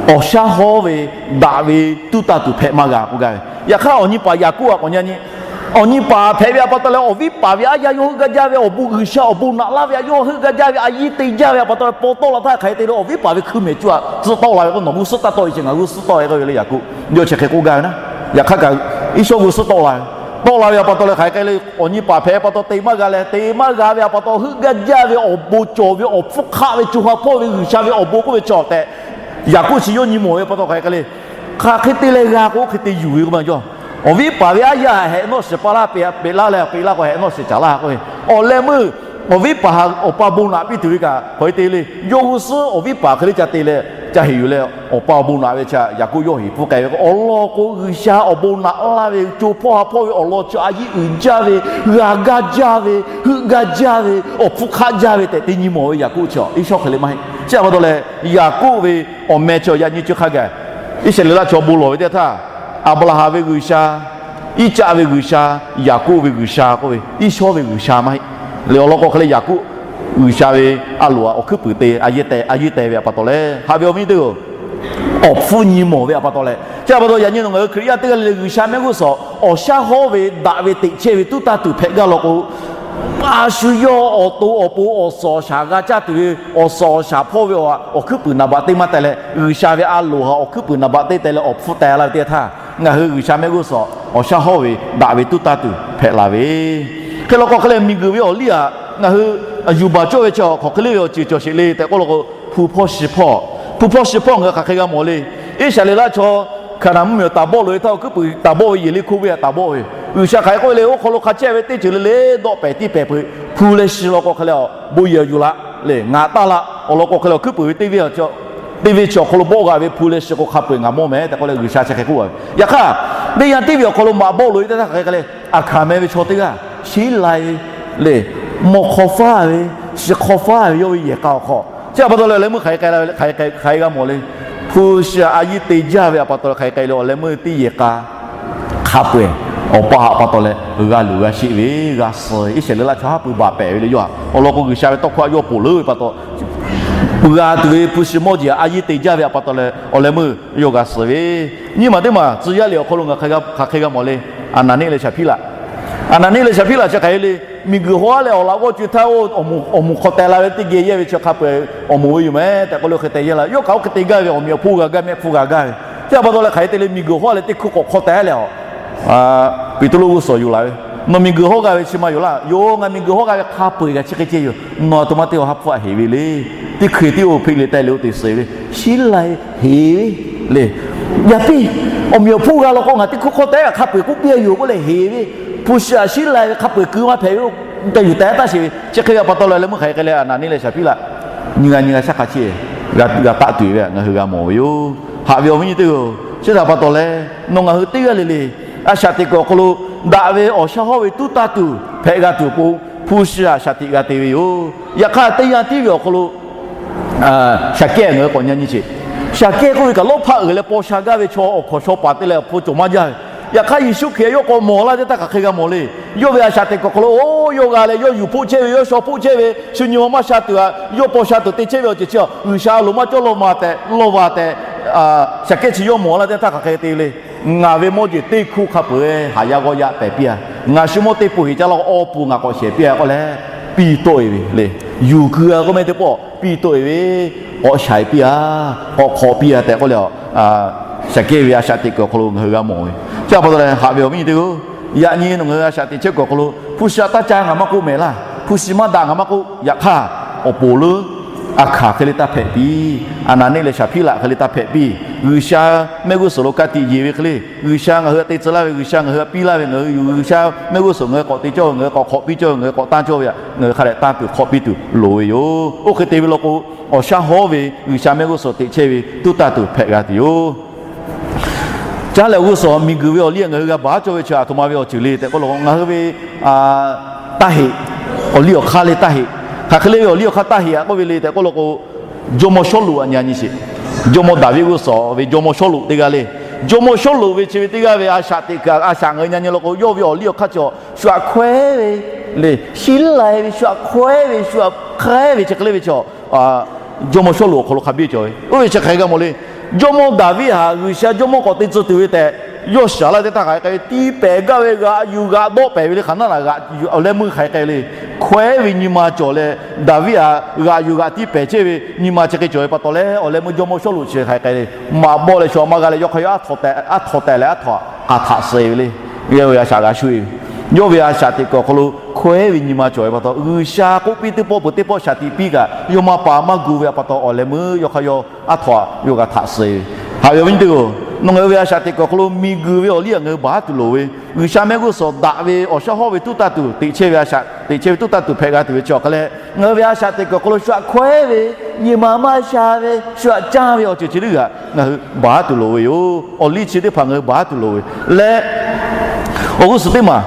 awˬ shaˉ hawˉ ve daꞈ ve tuˉ taˇ tuˬ hpehꞈ maˇ g'a k'oˆ gaˇ ve. Yaꞈ hk'aˇ awˬ nyi paˍ Yaˍkoˆ a k'awꞈ nyi a nyi, awˬ nyi paˍ hpehꞈ ve a pa taw leh awˬ viˉ paˍ ve aˉ yaˇ yawˇ heuˆ gaˇ jaˇ ve awˬ bon G'uiˬsha awˬ bon naꞈ laˇ ve a yawˇ heuˆ gaˇ jaˇ ve a yinˉ te jaˇ ve a pa taw leh paw tawˆ la htaˇ hk'aˬ hk'e te le awˬ viˉ paˍ ve hkui mehˍ cuˇ a tcuhˇ tawˆ la ve k'o, nawˬ g'uˇ suhˉ taˇ tawˆ e chi ngaˬ g'uˇ suhˉ tawˆ e k'oˆ ve le Yaˍkoˆ. Yawˇ chi hk'e k'oˆ gaˇ ve na. Yaꞈ hk'aˇ kaꞈ Iˉsawˉ g'uˇ suhˉ tawˆ la ve, tawˆ la ve a pa taw leh hk'aˬ hk'e le awˬ nyi paˍ hpehꞈ pa taw te maˇ g'a leh te maˇ g'a ve a pa taw heuˆ gaˇ jaˇ ve awˬ bon cawˬ ve awˬ hpfuhˇ hk'aˆ ve co ha hpawˇ ve G'uiˬsha ve awˬ bon k'oˆ ve cawˬ tehꞈ Yaˍkoˆ chi yawˇ nyi mawˬ ve pa taw hk'aˬ hk'e le, hk'aˬ hk'e te leh g'a k'o oˇ hk'e te yuˬ ve k'o maˇ jaˇ. Awˬ viˉ paˍ ve aˉ yaˇ hehꞈ nawˇ shiˍ pa laˇ, peꞈ laˇ leh peꞈ laˇ k'o hehꞈ nawˇ shiˍ caˍ laˇ k'oˆ ve, awˬ leh meuˇ awˬ viˉ paˍ awˬ pa bon naꞈ piˇ tuˬ ve kaꞈ hk'aˬ hk'e te le, yawˇ g'uˇ suhˉ awˬ viˉ paˍ hk'e le ca te leh ca heˍ yuˬ leh awˬ pa awˬ bon naꞈ ve chi Yaˍkoˆ yawˇ heˍ pfuhˇ k'ai ve k'o, awˬ lawn k'o G'uiˬsha awˬ bon naꞈ laˇ ve co hpawˇ ha hpawˇ ve awˬ lawn chi a yinˉ uiˍ jaˇ ve, g'a gaˇ jaˇ ve, heuˆ gaˇ jaˇ ve, awˬ hpfuhˇ hk'aˆ jaˇ ve tehꞈ te nyi mawˬ ve Yaˍkoˆ chi Iˉsawˉ hk'e le maˇ heˆ. Chi a pa taw leh Yaˍkoˆ ve awˬ meh chi yaꞈ nyi chi hk'a gaˬ Iˉsaˍreˍlaˆ chaw bon lawˬ ve teˇ htaˇ, Aˍbraˍhanˍ ve G'uiˬsha, Iˉcaˆ ve G'uiˬsha, Yaˍkoˆ ve G'uiˬsha k'oˆ ve, Iˉsawˉ ve G'uiˬsha maˇ heˆ. Leh awˬ lawn k'o hk'e leh Yaˍkoˆ G'uiˬsha ve a loˍ a awˬ hkuiˉ puiˍ te, a yehˇ te ve a pa taw leh haꞈ ve awˬ viˉ teˇ-oˬ, awˬ hpfuhˇ nyi mawˬ ve a pa taw leh, chi a pa taw yaꞈ nyi nawˬ ngaˬ hui Hkriꞈ yaˇ teˇ g'aˇ le le G'uiˬsha mehˆ g'uˇ suhˍ awˬ shaˉ hawˉ ve daꞈ ve teꞈ chehˇ ve tuˉ taˇ tuˬ hpehꞈ gaˇ law k'o, a shu yawˇ awˬ to awˬ pon awˬ suhˍ awˬ shaˍ g'a caˇ tuˬ ve awˬ suhˍ awˬ shaˍ hpawˇ ve awˬ hkuiˉ puiˍ naˍ baꞈ teˇ maˇ teh leh, G'uiˬsha ve a loˍ a awˬ hkuiˉ puiˍ naˍ baꞈ teˇ teh leh awˬ hpfuhˇ teh laˇ ve teˇ htaˇ, Ngaˬ hui G'uiˬsha mehˆ g'uˇ suhˍ awˬ shaˉ hawˉ ve daꞈ ve tuˉ taˇ tuˬ hpehꞈ la ve, hk'e law k'o hk'e leh miˬguiˬ ve awˬ liˇ aꞈ ngaˬ hui yuˬ baˬ cawˇ ve chi hk'aˬ hk'e le ve awˬ ceuˬ cawˬ sheˍ le tehꞈ k'oˆ law k'o, hpu hpawˇ shi hpawˇ, hpu hpawˇ shi hpawˇ ngaˬ hui hk'aˬ hk'e g'a mawˬ le. Iˉsaˍreˍlaˆ chaw Hkaˍnanˍ mvuhˇmiˬ awˬ taˍ bawˆ loꞈ e htaˇ, awˬ hkuiˉ puiˍ taˍ bawˆ ve Yeˍriˆhkoˇ venˇ htaꞈ taˍ bawˆ ve, G'uiˬsha hk'aˬ hk'e k'oˆ ve le, oˇ hk'aw lo hk'a chehˇ ve teˇ ceuˬ le le dawˆ pehˍ tiˇ pehˍ peuˬ. Hpu leh shi law k'o hk'e leh bon yehˬ yuˬ laꞈ le, ngaˬ taˇ laꞈ. Awˬ lawn k'o hk'e leh awˬ hkuiˉ puiˍ ve teˇ venˇ chi awˬ hk'aw lo bawˆ g'a ve hpu leh shi k'o hk'a peu-eˬ ngaˬ mawˇ meh tehꞈ k'oˆ leh G'uiˬsha chi hk'e k'oˆ ve. Yaꞈ hk'aˇ, teˇ yanˇ teˇ ve awˬ hk'aw lo maꞈ bawˆ loꞈ e teˇ htaˇ hk'aˬ hk'e k'ai leh, aˬ hkanˍ meh ve chaw teˇ g'aˇ sheˉ lai ve le, mawˇ hk'aw faˉ ve, shi hk'aw faˉ ve yawˇ ve yehˬ k'a awˬ hk'aw chi a pa taw leh awˬ leh meuˇ hk'aˬ hk'e k'ai la ve, hk'aˬ hk'e k'ai g'a mawˬ le. Hpu shi aꞈ a yiˇ te jaˇ ve a pa taw leh hk'aˬ hk'e k'ai leh awˬ leh meuˇ teˇ yehˬ k'a hk'a peu-eˬ awˬ pa haꞈ pa taw leh g'a luˬ g'a sheˆ ve, g'a suh ve, Iˉsaˍreˍlaˆ chaw haˉ pui baˬ pehˍ ve le. Yawˇ htaꞈ awˬ lawn k'o G'uiˬsha ve tawˇ hkawˇ htaꞈ yawˇ ponˬ leuˉ ve pa taw, g'a tuˬ ve hpu shi mawˇ jeˬ aꞈ a yiˇ te jaˇ ve a pa taw leh awˬ leh meuˇ yawˇ g'a suh ve, nyiˇ maˬ teˇ maˬ tcuh yaˇ liꞈ awˬ hk'aw lo ngaˬ hk'aˬ hk'e g'a mawˬ le. Aˍnaˍniˆ leh Saˍhpiˇlaꞈ. Aˍnaˍniˆ leh Saˍhpiˇlaꞈ chi hk'aˬ hk'e le, miˬguiˬ hawˉ aˉ leh awˬ laꞈ g'awˇ co e htaˇ, awˬ moˍ hk'aw teh la ve teˇ geh yehˇ ve chi hk'a peu-eˬ awˬ moˍ ve yoˬ meh tehꞈ k'oˆ leh hk'e te yehˇ la. Yawˇ kaꞈ oˇ hk'e te gaˇ ve awˬ meꞈ awˬ hponˇ g'a gaˇ, mehˆ hpfuhˇ g'a gaˇ ve. Chi a pa taw leh hk'aˬ hk'e te le, miˬguiˬ hawˉ aˉ leh teˇ hkui k'awꞈ hk'aw teh leh a Peˍtruˆ g'uˇ suhˍ yuˬ laˬ ve, Nawˬ miˬguiˬ hawˉ g'a ve chi ma yoˬ laˇ. Yoˬ, ngaˬ miˬguiˬ hawˉ g'a ve hk'a peu-eˬ g'a chi hk'e ceh yoˬ. Nawˬ aˬ htoꞈ ma teˇ awˬ ha hpfuhˇ aꞈ heˍ ve le. Teˇ hkui tiˉ oˇ hpeꞈ leh teh leh oˇ te suh ve, sheˉ lai heˍ ve le. Yaꞈ piˇ, awˬ meꞈ awˬ hponˇ g'a law k'o ngaˬ teˇ hkui hk'aw teh hk'a peu-eˬ k'oˆ piˇ a yoˬ k'oˆ leh heˍ ve, hpu shi aꞈ sheˉ lai ve hk'a peu-eˬ keu maˇ hpehꞈ ve, yuˬ teh taˇ sheˍ ve. Chi hk'e ve a pa taw leh awˬ leh meuˇ hk'aˬ hk'e k'ai leh Aˍnaˍniˆ leh Saˍhpiˇlaꞈ nyi g'a nyi g'a shaˉ hk'a chehˇ g'a taˆ tuˬ ve ngaˬ hui g'a mawˬ ve yoˬ. Haꞈ ve awˬ viˉ nyi teˇ-oˬ, chi htaꞈ pa taw leh nawˬ ngaˬ hui teˇ g'aˇ le le a shaꞈ teꞈ kuiˬ awˬ hk'aw lo daꞈ ve awˬ shaˉ hawˉ ve tuˉ taˇ tuˬ hpehꞈ g'a tuˬ awˬ pon, hpu shi aꞈ shaꞈ teꞈ g'a te ve yoˬ. Yaꞈ hk'aˇ teˇ yanˇ tiˉ ve awˬ hk'aw lo Saˍkehˇ ngaˬ hui k'awꞈ nyi nyi sheˍ. Saˍkehˇ k'oˆ ve kaꞈ lawˇ hpaˆ uiˍ leh paw sha gaˇ ve chaw, awˬ hkawnˍ shaw paˍ te leh awˬ hpu cawˬ maˇ jaˇ ve. Yaꞈ hk'aˇ Yeˍsuˆ Hkriꞈ yawˇ k'awꞈ mawˬ laˇ teˇ htaˇ hk'aˬ hk'e g'a mawˬ le. Yawˇ ve a shaꞈ teꞈ kuiˬ awˬ hk'aw lo oˇ yawˇ g'a leh yawˇ yuˬ hpoˆ chehˇ ve, yawˇ shaw hpoˆ chehˇ ve, shu nyi ma maˇ sha tuˬ aꞈ yawˇ paw sha tuˬ te chehˇ ve awˬ ceuˬ chi a G'uiˬsha a loˍ maˇ cawˇ lawˇ ma tehꞈ lawˇ va tehꞈ Saˍkehˇ chi yawˇ mawˬ laˇ teˇ htaˇ hk'aˬ hk'e te ve le. Ngaˬ ve mawˇ jeˬ teˇ hkuˇ hk'a peu-eˬ haˍ yaˇ g'awˇ yaˇ pehˍ piˇ a. Ngaˬ shu mawˇ teˇ pun heˍ caˇ laˇ k'o awˬ pun ngaˬ k'awꞈ shehˍ piˇ a k'oˆ leh, piˇ tawˆ e ve le. Yuˬ keu a k'oˆ meh teˇ pawˆ piˇ tawˆ e ve, k'awꞈ shaiˍ piˇ a, k'awꞈ hk'awꞈ piˇ a tehꞈ k'oˆ leh, Saˍkehˇ ve a shaꞈ teꞈ kuiˬ awˬ hk'aw lo ngaˬ hui g'a mawˬ ve. Chi a pa taw leh haꞈ ve awˬ viˉ nyi teˇ-oˬ, yaꞈ nyi nawˬ ngaˬ hui a shaꞈ teꞈ chehˇ kuiˬ awˬ hk'aw lo hpu shi aꞈ taˇ ca ngaˬ maˇ k'oˆ mehˍ laˇ, hpu shi maˇ daꞈ ngaˬ maˇ k'oˆ, yaꞈ hk'aˇ awˬ poˍ leuˉ a hkanˍ hk'e le taˇ hpehꞈ piˇ. Aˍnaˍniˆ leh Saˍhpiˇlaꞈ hk'e le taˇ hpehꞈ piˇ. G'uiˬsha mehˆ g'uˇ suhˍ lo ka tiꞈ yeˬ ve hk'e le, G'uiˬsha ngaˬ hui htaꞈ te tcuh laˇ ve, G'uiˬsha ngaˬ hui htaꞈ piˇ laˇ ve, ngaˬ hui yuˬ G'uiˬsha mehˆ g'uˇ suhˍ ngaˬ hui k'awꞈ te cawˇ ve, ngaˬ hui k'awꞈ hk'awꞈ piˇ cawˇ ve, ngaˬ hui k'awꞈ tanˇ cawˇ ve aꞈ, ngaˬ hui hk'a dehꞈ tanˇ tuˬ hk'awꞈ piˇ tuˬ loˍ ve yoˬ. Oˇ hk'e te ve law k'o, awˬ shaˉ hawˉ ve G'uiˬsha mehˆ g'uˇ suhˍ teꞈ chehˇ ve tuˉ taˇ tuˬ hpehꞈ g'a tuˬ yoˬ. Caˇ lehˬ awˬ g'uˇ suhˍ miˬguiˬ ve awˬ liˇ ngaˬ hui g'a baˬ cawˇ ve chi aˬ htoꞈ ma ve awˬ ceuˬ le tehꞈ k'oˆ law k'o, ngaˬ hui ve taˇ heꞈ, awˬ liˇ awˬ hk'aˇ le taˇ heꞈ. Hk'aˬ hk'e le ve awˬ liˇ awˬ hk'aˇ taˇ heꞈ aꞈ k'oˆ ve le tehꞈ k'oˆ law k'o, jawˇmawˇ Sawˉluꞈ aꞈ nyi nyi sheˍ. Jawˇmawˇ Daˍviˆ g'uˇ suhˍ ve jawˇmawˇ Sawˉluꞈ teˇ g'aˇ le. Jawˇmawˇ Sawˉluꞈ ve chi ve teˇ g'aˇ ve a shaꞈ teꞈ kuiˬ a shaꞈ ngaˬ hui nyi nyi law k'o, yawˇ ve awˬ liˇ awˬ hk'aˇ chi shu aꞈ hkawehˉ ve le, shiˉ lai ve, shu aꞈ hkawehˉ ve, shu aꞈ hk'aiˉ ve chi hk'e le ve chi jawˇmawˇ Sawˉluꞈ awˬ hk'aw lo hk'a biˇ cawˬ ve. Oˇ ve chi hk'aˬ hk'e g'a mawˬ le. Jawˇmawˇ Daˍviˆ htaꞈ G'uiˬsha jawˇmawˇ k'awꞈ te tcuh tuˬ ve tehꞈ yawˇ shiˍ laˇ teˇ htaˇ hk'aˬ hk'e k'ai ve, tiˇ pehˍ gaˇ ve g'aꞈ yuˬ g'aꞈ dawˆ pehˍ ve le hk'aˬ naˉ naꞈ g'aꞈ yuˬ awˬ leh meuˇ hk'aˬ hk'e k'ai ve le. Hkawehˉ ve nyi ma cawˬ leh Daˍviˆ htaꞈ g'aꞈ yuˬ g'aꞈ tiˇ pehˍ chehˇ ve nyi ma chi hk'e cawˬ ve pa taw leh awˬ leh meuˇ jawˇmawˇ Sawˉluꞈ chi hk'aˬ hk'e k'ai le. Maꞈ bawˆ leh shu aꞈ maˇ g'a leh yawˇ hk'aˇ yawˇ aˉ htaw tehˬ leh aˉ htaw k'aˬ htaꞈ suh e ve le. Yawˇ ve a shaꞈ g'a shu e ve, yawˇ ve a shaꞈ teꞈ kuiˬ awˬ hk'aw lo hkawehˉ ve nyi ma cawˬ ve pa taw, G'uiˬsha k'oˆ piˇ teˇ pawˆ peuˬ teˇ pawˆ shaˍ tiꞈ piˇ kaꞈ yawˇ maˇ pa maˇ gu ve a pa taw awˬ leh meuˇ yawˇ hk'aˇ yawˇ aˉ htaw yawˇ g'a htaꞈ suh e ve. Haꞈ ve awˬ viˉ nyi teˇ-oˬ, nawˬ ngaˬ hui ve a shaꞈ teꞈ kuiˬ awˬ hk'aw lo miˬguiˬ ve awˬ liˇ ngaˬ hui baˬ tuˬ loˍ ve, G'uiˬsha mehˆ g'uˇ suhˍ daꞈ ve awˬ shaˉ hawˉ ve tuˉ taˇ tuˬ teꞈ chehˇ ve a shaꞈ teꞈ chehˇ ve tuˉ taˇ tuˬ hpehꞈ g'a tuˬ ve chi awˬ hk'aˬ leh, ngaˬ hui ve a shaꞈ teꞈ kuiˬ awˬ hk'aw lo shu aꞈ hkawehˉ ve, nyi ma maˇ sha ve, shu aꞈ caˇ ve awˬ ceuˬ chi teˇ g'aˇ ngaˬ hui baˬ tuˬ loˍ ve yoˬ. Awˬ liˇ chi teˇ hpaˍ ngaˬ hui baˬ tuˬ loˍ ve leh, awˬ g'uˇ suhˍ teˇ maˬ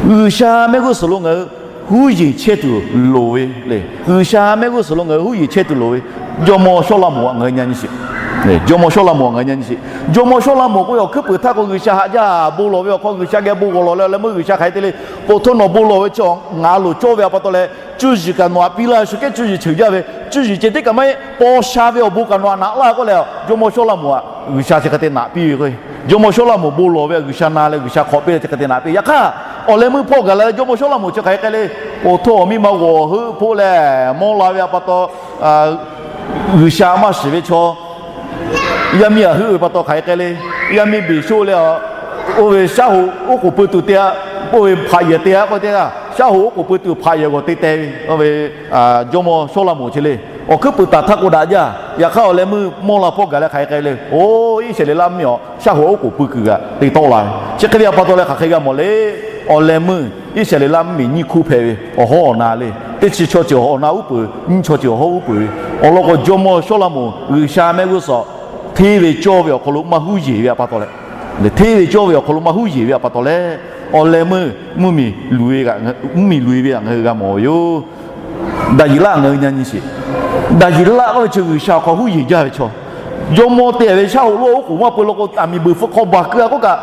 G'uiˬsha mehˆ g'uˇ suhˍ lo ngaˬ hui huˉ yeˬ chehˇ tuˬ loˍ ve le. G'uiˬsha mehˆ g'uˇ suhˍ lo ngaˬ hui huˉ yeˬ chehˇ tuˬ loˍ ve, jawˇmawˇ Sawˉlaꞈmonˍ aꞈ ngaˬ hui nyi nyi sheˍ. Jawˇmawˇ Sawˉlaꞈmonˍ aꞈ ngaˬ hui nyi nyi sheˍ. Jawˇmawˇ Sawˉlaꞈmonˍ k'oˆ ve awˬ hkuiˉ puiˍ htaˇ k'o G'uiˬsha haꞈ jaˇ bon lawˬ ve awˬ hk'aw G'uiˬsha geh bon g'awˬ lawˬ leh awˬ leh meuˇ G'uiˬsha hk'aˬ hk'e te le, po htawˇ nawˬ bon lawˬ ve chi ngaˬ loˍ cawˇ ve a pa taw leh, cuˇ yiˍ kaꞈ nawˬ aꞈ piˇ laˇ, shu kehˉ cuˇ yiˍ ceuˬ jaˇ ve, cuˇ yiˍ ceh tiˉ kaꞈ maˇ heˆ, paw sha ve awˬ bon kaꞈ nawˬ aꞈ naꞈ laˇ k'oˆ leh, jawˇmawˇ Sawˉlaꞈmonˍ aꞈ G'uiˬsha chi hk'e te naꞈ piˇ ve k'o, jawˇmawˇ Sawˉlaꞈmonˍ bon lawˬ ve G'uiˬsha na leh G'uiˬsha hk'awꞈ piˇ leh chi hk'e te naꞈ piˇ. Yaꞈ hk'aˇ, awˬ leh meuˇ hpawˇ gaˬ la leh jawˇmawˇ Sawˉlaꞈmonˍ chi hk'aˬ hk'e k'ai le, awˬ htawˇ awˬ miˇ ma g'awˬ heuˆ hpoˆ leh mawˇ la ve a pa taw, G'uiˬsha maˇ shiˍ ve chaw yaˇ miˇ aꞈ heuˆ ve pa taw hk'aˬ hk'e k'ai le. Yaˇ miˇ Beˍsoˆ leh, oˇ ve shaˉ hoꞈ oˉ k'oˍ pui tuˬ teˇ g'aˇ, oˇ ve hpaꞈ yehˬ teˇ g'aˇ k'oˆ ve teˇ g'aˇ, shaˉ hoꞈ oˉ k'oˍ pui tuˬ hpaꞈ yehˬ g'awˬ te teh ve, oˇ ve jawˇmawˇ Sawˉlaꞈmonˍ chi le, awˬ hkuiˉ puiˍ taˍ htaˇ k'o daꞈ jaˇ. Yaꞈ hk'aˇ awˬ leh meuˇ mawˇ la hpawˇ gaˬ leh hk'aˬ hk'e k'ai le, oˇ Iˉsaˍreˍlaˆ mvuhˇmiˬ awˬ shaˉ hoꞈ oˉ k'oˍ pui kuiˬ g'aꞈ te tawˆ la ve. Chi hk'e ve a pa taw leh hk'aˬ hk'e g'a mawˬ le. Awˬ leh meuˇ Iˉsaˍreˍlaˆ mvuhˇmiˬ nyiˇ hkuˇ hpehꞈ ve, awˬ hawˉ awˬ na le. Teˇ chi chaw ceuˬ awˬ hawˉ awˬ na uˉ peunˍ, nyiˇ chaw ceuˬ awˬ hawˉ uˉ peunˍ ve. Awˬ lawn k'o, jawˇmawˇ Sawˉlaꞈmonˍ G'uiˬsha mehˆ g'uˇ suhˍ hteˇ ve cawˇ ve awˬ hk'aw lo maˇ huˉ yeˬ ve a pa taw leh, hteˇ ve cawˇ ve awˬ hk'aw lo maˇ huˉ yeˬ ve a pa taw leh, awˬ leh meuˇ mvuhˇmiˬ luˬ ve, mvuhˇmiˬ luˬ e ve htaꞈ ngaˬ hui g'a mawˬ ve yoˬ. Daˍyeˍlaˆ ngaˬ hui nyi nyi sheˍ. Daˍyeˍlaˆ k'oˆ ve chi G'uiˬsha awˬ hk'aw huˉ yeˬ jaˇ ve chaw. Jawˇmawˇ te ve shaˉ hoꞈ lo oˉ k'oˍ maˇ pui law k'o, aˬ miˍ beuˬ hpfuh hk'aw baˬ keu a k'oˆ kaꞈ,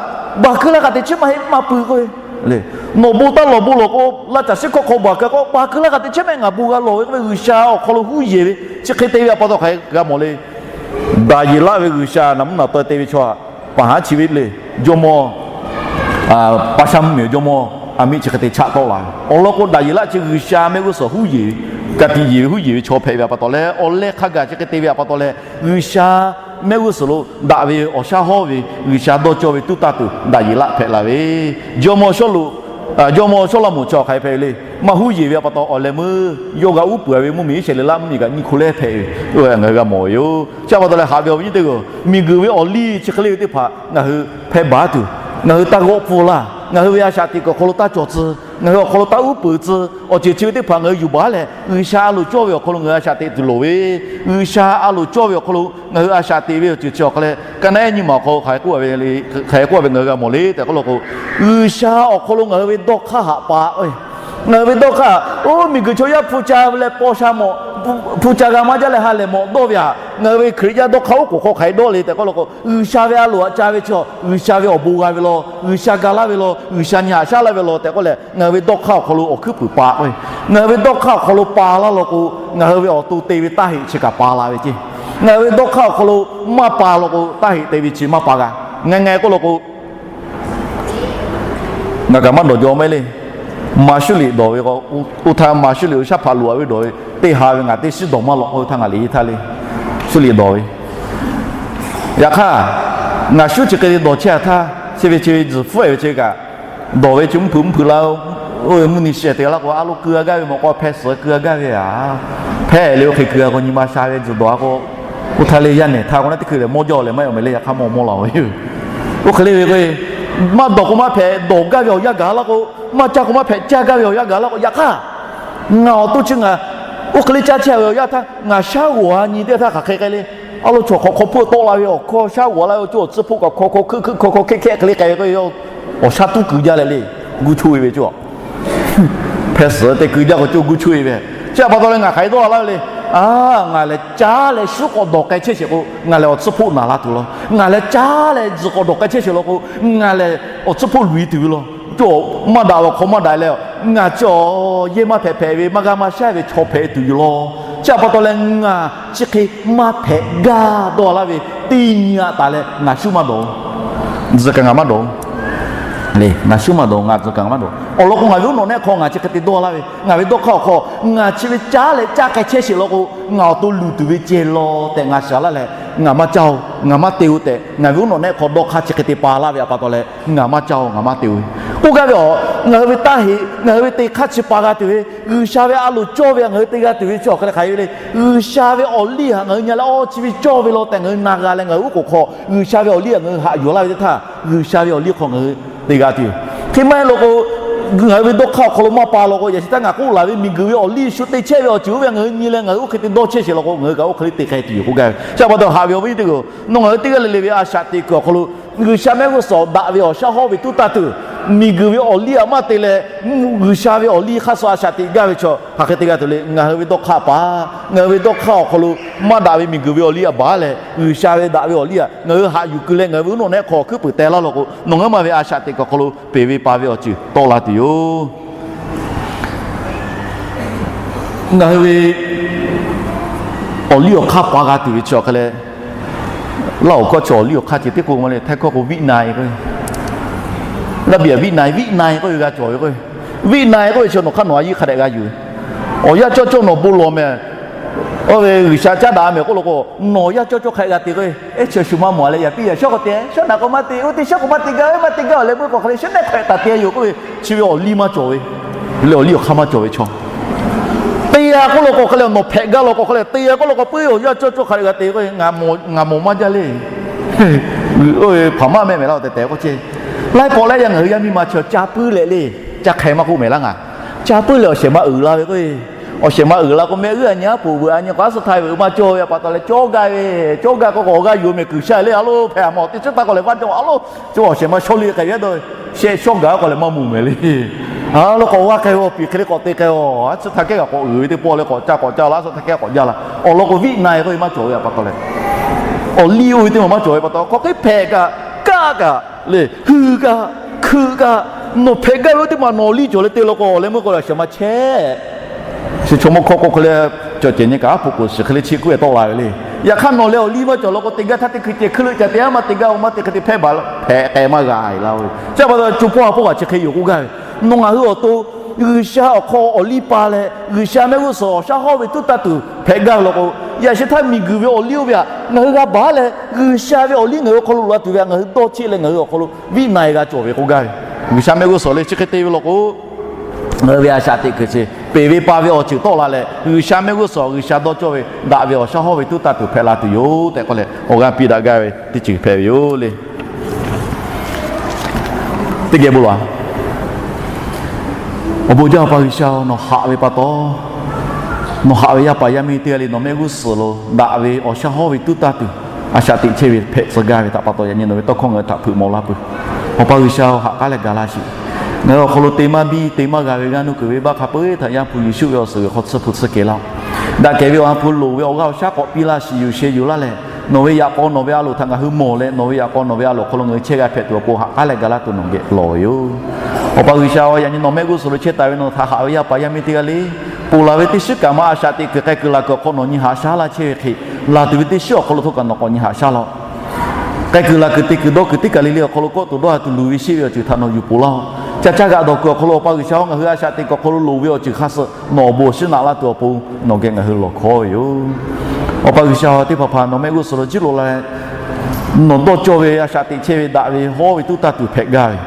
baˬ keu laˇ kaꞈ teꞈ chiˉ maˇ heˆ maˇ pui k'oˆ ve. Nawˬ bon taˇ lawˬ bon lawˬ k'o, laˇ caˬ shiˉ hkawˇ hk'aw baˬ keu a k'o, baˬ keu laˇ kaꞈ teꞈ chiˉ maˇ heˆ ngaˬ bon g'a lawˬ ve k'oˆ ve, G'uiˬsha awˬ hk'aw lo huˉ yeˬ ve chi hk'e te ve a pa taw hk'aˬ hk'e g'a mawˬ le. Daˍyeˍlaˆ ve G'uiˬsha naꞈ mvuhˇ naꞈ taweh te ve chaw htaꞈ paˍ haˉ chi ve le, jawˇmawˇ, paˇ shaˉ mvuhˇmiˬ awˬ jawˇmawˇ aˬ miˉ chi hk'e te chaꞈ tawˆ la ve. Awˬ lawn k'o, Daˍyeˍlaˆ chi G'uiˬsha mehˆ g'uˇ suhˍ huˉ yeˬ ve, ka tiꞈ yeˬ ve huˉ yeˬ ve chaw hpehꞈ ve a pa taw leh, awˬ leh hk'a gaˬ chi hk'e te ve a pa taw leh, G'uiˬsha mehˆ g'uˇ suhˍ lo daꞈ ve awˬ shaˉ hawˉ ve, G'uiˬsha dawˇ cawˇ ve tuˉ taˇ tuˬ Daˍyeˍlaˆ hpehꞈ la ve. Jawˇmawˇ Sawˉlaꞈ, jawˇmawˇ Sawˉlaꞈmonˍ chi awˬ hk'aˬ hk'e hpehꞈ ve le. Maˇ huˉ yeˬ ve a pa taw, awˬ leh meuˇ yawˇ g'a uˉ peunˍ ve mvuhˇmiˬ Iˉsaˍreˍlaˆ mvuhˇmiˬ kaꞈ nyiˇ hku leh hpehꞈ ve, ngaˬ hui g'a mawˬ ve yoˬ. Chi a pa taw leh haꞈ ve awˬ viˉ nyi teˇ g'aˇ, miˬguiˬ ve awˬ liˇ chi hk'e le ve teˇ hpaˍ ngaˬ hui hpehꞈ baˬ tuˬ, ngaˬ hui taˇ g'awˆ pfuhˇ laˇ. Ngaˬ hui ve a shaꞈ teꞈ kuiˬ awˬ hk'aw lo taˇ cawˬ tcuh, ngaˬ hui awˬ hk'aw lo taˇ uˉ peunˍ tcuh, awˬ ceuˬ chi ve teˇ hpaˍ ngaˬ hui yuˬ baˬ leh, G'uiˬsha a loˍ cawˇ ve awˬ hk'aw lo ngaˬ hui a shaꞈ teꞈ tuˬ loˍ ve, G'uiˬsha a loˍ cawˇ ve awˬ hk'aw lo ngaˬ hui a shaꞈ teꞈ ve awˬ ceuˬ chi awˬ hk'a leh, ka naˉ ehˉ nyiˇ maˬ awˬ hk'aw lo hk'aˬ hk'e k'oˆ ve ngaˬ hui g'a mawˬ le tehꞈ k'oˆ law k'o, G'uiˬsha awˬ hk'aw lo ngaˬ hui ve dawˇ hk'aˇ haꞈ pa k'o, ngaˬ hui ve dawˇ hk'aˇ, oˇ miˬguiˬ chaw yaˇ hpu ca leh paw sha mawˬ, hpu ca g'a maˇ jaˇ leh ha lehˬ mawˬ dawˇ ve htaꞈ ngaˬ hui ve Hkriꞈ yaˇ dawˇ hk'aˇ oˉ k'oˍ hk'aw hk'aˬ hk'e dawˇ le tehꞈ k'oˆ law k'o, G'uiˬsha ve a loˍ htaꞈ ca ve chaw, G'uiˬsha ve awˬ bon g'a ve law, G'uiˬsha ga laˇ ve law, G'uiˬsha nyi haꞈ shaˉ laˇ ve law tehꞈ k'oˆ leh, ngaˬ hui ve dawˇ hk'aˇ awˬ hk'aw lo awˬ hkuiˉ puiˍ pa k'o, ngaˬ hui ve dawˇ hk'aˇ awˬ hk'aw lo pa laˇ law k'o, ngaˬ hui ve awˬ to te ve taˇ heꞈ chi kaꞈ pa la ve ceˇ. Ngaˬ hui ve dawˇ hk'aˇ awˬ hk'aw lo maˇ pa law k'o, taˇ heꞈ te ve chi maˇ pa g'a. Ngaˬ ngaˬ k'oˆ law k'o, ngaˬ kaꞈ maˇ dawˬ jaw maˇ heˆ le. Maꞈ shuˉ liꞈ dawˬ ve k'o, oˇ htaˇ maꞈ shuˉ liꞈ oˇ shaˉ hpaꞈ loꞈ a ve dawˬ ve, teˇ ha ve ngaˬ teˇ shiˉ dawˬ maˇ lawꞈ k'oˆ ve htaˇ ngaˬ liꞈ e htaˇ le, shuˉ liꞈ dawˬ ve. Yaꞈ hk'aˇ, ngaˬ shuˉ chi hk'e te dawˬ chehˇ a htaˇ, chi ve chi ve tzuhˬ hpfuhˆ e ve chi kaꞈ, dawˬ ve chi mvuhˇ hpeuꞈ mvuhˇ hpeuꞈ la, oˇ ve mvuhˇ nyi shehˍ te laˇ k'o, a lo keu a gaˇ ve mawˬ k'o, hpehˇ suhˍ keu a gaˇ ve a, hpehˇ le oˇ hk'e keu a k'o, nyi ma sha ve tzuhˬ dawˬ a k'o, oˇ htaˇ le yaˇ nehˬ htaˇ k'o naˉ teˇ hkui lehˬ mawˇ jawˇ lehˬ maˇ yaw mehˍ le, yaꞈ hk'aˇ mawˇ mawˇ la ve yoˬ. Oˇ hk'e le ve k'o, maˇ dawˬ k'o maˇ hpehꞈ, dawˬ gaˇ ve awˬ yanˇ gaˬ laˇ k'o, maˇ caˇ k'o maˇ hpehꞈ, caˇ gaˇ ve awˬ yanˇ gaˬ laˇ k'o, yaꞈ hk'aˇ ngaˬ awˬ to chi ngaˬ oˇ hk'e le caˇ chehˇ ve awˬ yanˇ htaˇ ngaˬ shaˉ g'awˬ a nyi teˇ htaˇ hk'aˬ hk'e k'ai le. A lo chaw hk'awꞈ hk'aw hpeuˆ tawˆ la ve awˬ hkawˇ shaˉ g'awˬ laˇ ve awˬ ceuˬ awˬ tcuhˉ hpoˆ kaꞈ hkawꞈ hk'aw hkeuˆ hkeuˆ hkawꞈ hk'aw hkehˇ hkehˇ hk'e le k'ai ve k'o, awˬ shaˉ tuˉ keu jaˇ leh le, gu choˇ e ve cawˬ. Hpehˇ suhˍ te keu jaˇ k'o cawˬ gu choˇ e ve. Chi a pa taw leh ngaˬ hk'aˬ hk'e dawˇ laˇ ve le. A, ngaˬ lehˬ caˉ leh shuˉ k'awꞈ dawˬ k'ai chehˇ sheˍ k'o, ngaˬ lehˬ awˬ tcuhˉ hpoˆ naˍ la tuˬ law. Ngaˬ lehˬ caˉ leh tzuhˬ k'awꞈ dawˬ k'ai chehˇ sheˍ law k'o, ngaˬ lehˬ awˬ tcuhˉ hpoˆ luˬ e tuˬ ve law. Cawˬ maˇ daꞈ ve awˬ hk'aw maˇ daꞈ leh, ngaˬ cawˬ yehˇ maˇ hpehꞈ hpehꞈ ve maˇ g'a maˇ shaˉ ve chaw hpehꞈ tuˬ yoˬ law. Chi a pa taw leh ngaˬ chi hk'e maˇ hpehꞈ gaˇ dawˇ laˇ ve teˇ nyi a taˍ leh ngaˬ shuˉ maˇ dawˬ. Tzuhˬ kaꞈ ngaˬ maˇ dawˬ le, ngaˬ shuˉ maˇ dawˬ, ngaˬ tzuhˬ kaꞈ ngaˬ maˇ dawˬ. Awˬ lawn k'o, ngaˬ ve uˉ nawꞈ nehˆ hk'aw ngaˬ chi hk'e te dawˇ laˇ ve, ngaˬ ve dawˇ hk'aˇ awˬ hk'aw ngaˬ chi ve caˉ leh caˇ k'ai chehˇ sheˍ law k'o, ngaˬ awˬ to luˬ tuˬ ve ceh law tehꞈ ngaˬ shaˍ laˇ leh, ngaˬ maˇ caˇ-oˬ, ngaˬ maˇ te-oˬ tehꞈ, ngaˬ ve uˉ nawꞈ nehˆ hk'aw dawˇ hk'aˇ chi hk'e te pa laˇ ve a pa taw leh, ngaˬ maˇ caˇ-oˬ, ngaˬ maˇ te-oˬ. K'oˆ gaˇ ve a, ngaˬ hui ve taˇ heꞈ, ngaˬ hui ve te hk'aˇ chi pa g'a tuˬ ve, G'uiˬsha ve a loˍ cawˇ ve htaꞈ ngaˬ hui te g'a tuˬ ve chi awˬ hk'aˬ hk'e le k'ai ve le. G'uiˬsha ve awˬ liˇ htaꞈ ngaˬ hui nyi leh, awˬ chi ve cawˇ ve law tehꞈ ngaˬ hui na g'a leh ngaˬ hui uˉ k'oˍ hk'aw G'uiˬsha ve awˬ liˇ htaꞈ ngaˬ hui haꞈ yuˬ laˇ ve teˇ htaˇ, G'uiˬsha ve awˬ liˇ hk'aw ngaˬ hui te g'a tuˬ yoˬ. Hk'e maˇ heˆ law k'o, ngaˬ hui ve dawˇ hk'aˇ awˬ hk'aw lo maˇ pa law k'o, yaꞈ chi htaˇ ngaˬ k'oˆ laˬ ve miˬguiˬ ve awˬ liˇ shu te chehˇ ve awˬ ceuˬ oˇ ve ngaˬ hui nyi leh ngaˬ hui oˇ hk'e te dawˇ chehˇ sheˍ law k'o, ngaˬ hui kaꞈ oˇ hk'e le te k'ai tuˬ yoˬ k'oˆ gaˇ ve. Chi a pa taw haꞈ ve awˬ viˉ teˇ g'aˇ, nawˬ ngaˬ hui teˇ g'aˇ le le ve a shaꞈ teꞈ kuiˬ awˬ hk'aw lo G'uiˬsha mehˆ g'uˇ suhˍ daꞈ ve awˬ shaˉ hawˉ ve tuˉ taˇ tuˬ, miˬguiˬ ve awˬ liˇ htaꞈ maˇ te leh, G'uiˬsha ve awˬ liˇ hk'aˇ suh a shaꞈ teꞈ gaˇ ve chaw hk'aˬ hk'e te g'a tuˬ le. Ngaˬ hui ve dawˇ hk'aˇ paˍ, ngaˬ hui ve dawˇ hk'aˇ awˬ hk'aw lo maˇ daꞈ ve miˬguiˬ ve awˬ liˇ htaꞈ baˬ leh, G'uiˬsha ve daꞈ ve awˬ liˇ htaꞈ ngaˬ hui haꞈ yuˬ keu leh, ngaˬ hui ve uˉ nawꞈ nehˆ hk'aw hkuiˉ puiˍ teh laˇ law k'o, nawˬ ngaˬ ma ve a shaꞈ teꞈ kuiˬ awˬ hk'aw lo peˬ ve pa ve awˬ ceuˬ tawˆ la tuˬ yoˬ. Ngaˬ hui ve awˬ liˇ awˬ hk'aˇ pa g'a tuˬ ve chi awˬ hk'e leh, Laˇ huˍ hkawˇ chi awˬ liˇ awˬ hk'aˇ ceh tiˉ k'oˆ ma le, Htaiˇ hkawˇ k'o viˆ na-e k'o, Laˇ biˍ viˆ na-e, viˆ na-e k'oˆ ve g'a cawˬ ve k'o, viˆ na-e k'oˆ ve chi nawˬ hk'aˇ nawˬ a yiˇ hk'a dehꞈ g'a yuˬ ve. Awˬ yanˇ cawˇ cawˇ nawˬ bon lawˬ mehˍ, Oˇ ve G'uiˬsha caˉ daꞈ mehˍ k'oˆ lo k'o, nawˬ yaˇ cawˇ cawˇ hk'aꞈ g'a te k'o, ehˉ chi shu maˇ mawˬ a leh yaꞈ piˇ yaꞈ shawˉ k'o te, shawˉ naꞈ k'o maˇ te, oˇ teˇ shawˉ k'o maˇ te gaˇ ve, maˇ te gaˇ awˬ leh meuˇ k'o hk'aˬ le shawˉ naˆ hk'aꞈ taˍ te yoˬ k'oˆ ve, chi ve awˬ liˇ maˇ cawˬ ve, leh awˬ liˇ awˬ hk'aˇ maˇ cawˬ ve chaw te a k'oˆ lo k'o hk'aˬ le, nawˬ hpehꞈ gaˇ lo k'o hk'aˬ le te a k'oˆ lo k'o, puiˉ awˬ yaˇ cawˇ cawˇ hk'aꞈ g'a te k'o, ngaˬ mawˬ maˇ jaˇ le. Oˇ ve hpaˍ maˇ mehˆ mehˍ laˇ tehꞈ tehꞈ k'oˆ ce. Laiˉ pawˆ leh yaꞈ ngaˬ hui yaˇ miˇ ma chi caˇ puiˉ leh le, caˇ hk'e maˇ k'oˆ mehˍ laˇ ngaˬ. Caˇ puiˉ leh awˬ shehˍ ma uiˍ la ve k'o, awˬ shehˍ ma uiˍ la k'o mehˆ g'uˇ a nyi aˉ poꞈ veuꞈ a nyi k'o aˉ suh htaˇ ve uiˍ maˇ cawˇ ve a pa taw leh cawˇ gaˇ ve, cawˇ gaˇ k'o k'awꞈ g'aˇ yuˬ mehˍ kuiˬ sha le a lo hpehꞈ a mawˬ teˇ chi taˇ k'o leh vaˇ cawˇ a lo, chi awˬ shehˍ ma shaw liˇ k'ai ve a dawˇ shehˆ shawˉ gaˬ k'o leh maˇ mawˬ mehˍ le. A lo k'awꞈ g'aˇ k'ai ve awˬ piˍ hk'e le k'awꞈ te k'ai a, aˉ suh htaˇ kehˉ kaꞈ k'awꞈ uiˍ ve teˇ pawˆ leh k'awꞈ caˇ k'awꞈ caˇ la, aˉ suh htaˇ kehˉ k'awꞈ jaˇ la. Awˬ lawn k'o viˆ na e k'oˆ ve maˇ cawˬ ve a pa taw leh, awˬ liˇ oˇ ve teˇ maˬ maˇ cawˬ ve pa taw, hk'aˬ hk'e hpehꞈ kaꞈ, kaˇ kaꞈ, le huiˍ kaꞈ, hkui kaꞈ, nawˬ hpehꞈ gaˇ ve oˇ teˇ maˬ nawˬ awˬ liˇ cawˬ leh te law k'o awˬ leh meuˇ k'o awˬ shehˍ ma chehˇ chi chaw mawˇ hkawˇ k'oˆ hk'e le, cawˬ cehˬ nyi kaꞈ aˉ poꞈ k'oˍ shiˍ hk'e le chi kuˇ e tawˆ la ve le. Yaꞈ hk'aˇ nawˬ leh awˬ liˇ maˇ cawˬ law k'o te gaˇ htaˇ teˇ hkui ceh hkui leuˆ ca te aˉ maˇ te gaˇ o maˇ te hk'e te hpehˇ baˬ hpehꞈ k'ai maˇ g'a e la ve. Chi pa taw co hpawˇ ha hpawˇ kaꞈ chi hk'e yoˬ k'oˆ gaˇ ve, nawˬ ngaˬ hui awˬ to G'uiˬsha awˬ hk'aw awˬ liˇ pa leh G'uiˬsha mehˆ g'uˇ suhˍ awˬ shaˉ hawˉ ve tuˉ taˇ tuˬ hpehꞈ gaˇ ve law k'o, yaꞈ shehˍ htaˇ miˬguiˬ ve awˬ liˇ oˇ ve htaꞈ ngaˬ hui g'a baˬ leh G'uiˬsha ve awˬ liˇ ngaˬ hui awˬ hk'aw lo loꞈ la tuˬ ve htaꞈ ngaˬ hui dawˇ cheˆ leh ngaˬ hui awˬ hk'aw lo viˆ na e g'a cawˬ ve k'oˆ gaˇ ve. G'uiˬsha mehˆ g'uˇ suhˍ le chi hk'e te ve law k'o, ngaˬ hui ve a shaꞈ teꞈ kuiˬ chi peˬ ve pa ve awˬ ceuˬ tawˆ la leh G'uiˬsha mehˆ g'uˇ suhˍ G'uiˬsha dawˇ cawˇ ve daꞈ ve awˬ shaˉ hawˉ ve tuˉ taˇ tuˬ hpehꞈ la tuˬ yoˬ tehꞈ k'oˆ leh awˬ g'aˇ piˇ daꞈ gaˇ ve teˇ ceuˬ hpehꞈ ve yoˬ le. Teˇ geh bon laˬ, awˬ bon jaˇ Awˬ pa G'uiˬsha-oˬ, nawˬ haꞈ ve pa taw, nawˬ haꞈ ve yaˇ paˍ yaˇ miˇ teˇ g'aˇ le nawˬ mehˆ g'uˇ suhˍ lo daꞈ ve awˬ shaˉ hawˉ ve tuˉ taˇ tuˬ a shaꞈ teꞈ chehˇ ve hpehꞈ tcuh gaˇ ve htaꞈ pa taw yaꞈ nyi nawˬ ve tawˇ hkawˇ ngaˬ hui htaꞈ hpeuꞈ mawˬ laˇ peuˬ. Awˬ pa G'uiˬsha-oˬ, haꞈ k'aˉ leh ga laˇ sheˍ. Ngaˬ hui awˬ hk'aw lo te maˇ biˇ te maˇ g'a ve g'aˇ nuˇ kuiˬ venˇbaˆ hk'a peu-eˬ htaꞈ Yaˇ hpu Yeˍsuˆ ve awˬ suhˍ g'uiˬ hk'aw tsuhˇ hpu tsuhˇ kehˬ laˇ-oˆ. Daꞈ kehˬ ve awˬ ha hpu loˍ ve awˬ g'aˇ awˬ shaˉ k'awꞈ piˇ laˇ shiˍ yuˬ sheh yuˬ laˇ lehˬ, nawˬ ve yaꞈ k'aw nawˬ ve a loˍ htaꞈ ngaˬ hui mawˬ leh nawˬ ve yaꞈ k'aw nawˬ ve a loˍ awˬ hk'aw lo ngaˬ hui chehˇ g'a hpehꞈ tuˬ awˬ pon haꞈ k'aˉ leh ga laˇ tuˬ nawˬ geh lawˬ ve yoˬ. Awˬ pa G'uiˬsha-oˬ, yaꞈ nyi nawˬ mehˆ g'uˇ suhˍ lo chehˇ taˍ ve nawˬ htaꞈ haꞈ ve yaˇ paˍ yaˇ miˇ teˇ g'aˇ le, ponˬ laˬ ve teˇ shiˉ kaꞈ maˇ a shaꞈ teꞈ kuiˬ k'ai kuiˬ laˬ kuiˬ awˬ hk'aw nawˬ nyi haꞈ shaˉ laˇ chehˇ ve hk'e, laˬ tuˬ ve teˇ shiˉ awˬ hk'aw lo htawˇ kaꞈ nawˬ k'awꞈ nyi haꞈ shaˉ laˇ-oˆ. K'ai kuiˬ laˬ kuiˬ te kuiˬ dawˇ kuiˬ teˇ kaˬ le le awˬ hk'aw lo kawˆ tuˬ dawˇ ha tuˬ luˬ ve sheˆ ve awˬ ceuˬ htaꞈ nawˬ yuˬ ponˬ laˇ-oˆ. Ca caˇ g'aꞈ dawˬ kuiˬ awˬ hk'aw lo Awˬ pa G'uiˬsha-oˬ, ngaˬ hui a shaꞈ teꞈ kuiˬ awˬ hk'aw lo loˍ ve awˬ ceuˬ hk'a suh nawˬ awˬ bon awˬ shinˉ naꞈ laˇ tuˬ awˬ pon nawˬ geh ngaˬ hui lawˬ hkawˉ ve yoˬ. Awˬ pa G'uiˬsha-oˬ, teˇ hpaˍ hpaˍ nawˬ mehˆ g'uˇ suhˍ lo jiˇ loꞈ la leh nawˬ dawˇ cawˇ ve a shaꞈ teꞈ chehˇ ve daꞈ ve hawˉ ve tuˉ taˇ tuˬ hpehꞈ gaˇ ve,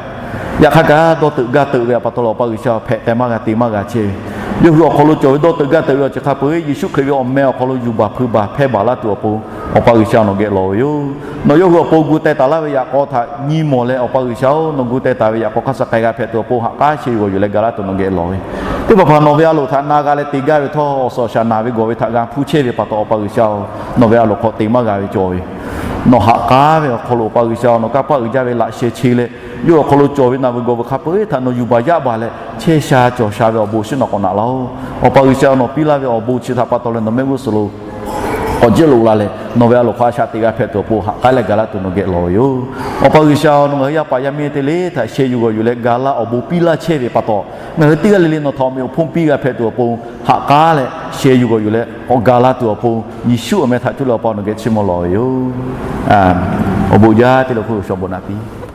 yaꞈ hk'aˇ kaꞈ dawˇ teuꞈ gaˇ teuꞈ ve a pa taw leh Awˬ pa G'uiˬsha-oˬ, hpehꞈ k'ai maˇ g'a te maˇ g'a chehˇ ve, yawˇ hui awˬ hk'aw lo cawˬ ve dawˇ teuꞈ gaˇ teuꞈ ve awˬ ceuˬ hk'a peu-eˬ Yeˍsuˆ Hkriꞈ ve awˬ meh awˬ hk'aw lo yuˬ baˬ hpui baˬ hpehˇ baˬ laˇ tuˬ awˬ pon Awˬ pa G'uiˬsha nawˬ geh lawˬ ve yoˬ. Nawˬ yawˇ hui awˬ pon gu teh taˍ laˇ ve yaꞈ k'aw htaꞈ nyi mawˬ leh Awˬ pa G'uiˬsha-oˬ, nawˬ gu teh taˍ ve yaꞈ k'aw hk'a suh k'ai g'a hpehꞈ tuˬ awˬ pon haꞈ k'aˉ sheh yuˬ g'awˬ yuˬ leh ga laˇ tuˬ nawˬ geh lawˬ ve, teˇ hpaˍ hpaˍ nawˬ ve a loˍ htaꞈ na g'a leh te gaˇ ve htawˇ awˬ suhˍ awˬ shaˍ naˬ ve gawˬ ve htaꞈ g'a hpuˇ chehˇ ve pa taw Awˬ pa G'uiˬsha-oˬ, nawˬ ve a loˍ hk'aw te maˇ g'a ve cawˬ ve, nawˬ haꞈ k'aˉ ve awˬ hk'aw lo Awˬ pa G'uiˬsha-oˬ, nawˬ kanˇ paˆ uiˍ jaˇ ve laꞈ sheh che leh yawˇ awˬ hk'aw lo cawˬ ve naˬ ve gawˬ ve hk'a peu-eˬ htaꞈ nawˬ yuˬ baˬ yaˇ baˬ leh chehˇ sha cawˬ sha ve awˬ bon shinˉ nawˬ k'awꞈ naꞈ laˇ-oˬ. Awˬ pa G'uiˬsha-oˬ, nawˬ piˇ laˇ ve awˬ bon chi htaꞈ pa taw leh nawˬ mehˆ g'uˇ suhˍ lo k'awꞈ jiˇ loꞈ la leh nawˬ ve a loˍ hk'aw a shaꞈ teꞈ g'a hpehꞈ tuˬ awˬ pon haꞈ k'aˉ leh ga laˇ tuˬ nawˬ geh lawˬ ve yoˬ. Awˬ pa G'uiˬsha-oˬ, nawˬ ngaˬ hui yaˇ paˍ yaˇ miˇ te le htaꞈ sheh yuˬ g'awˬ yuˬ leh ga laˇ awˬ bon piˇ laˇ chehˇ ve pa taw, ngaˬ hui teˇ g'aˇ le le nawˬ htaꞈ awˬ meꞈ awˬ hponˇ piˇ g'a hpehꞈ tuˬ awˬ pon haꞈ k'aˉ leh sheh yuˬ g'awˬ yuˬ leh k'awꞈ ga laˇ tuˬ awˬ pon Yeˍsuˆ awˬ meh htaꞈ cuˇ leh Awˬ pa nawˬ geh chiˇ mvuh lawˬ ve yoˬ. Awˬ bon jaˇ te le hk'oˆ lo shaw bon naꞈ piˇ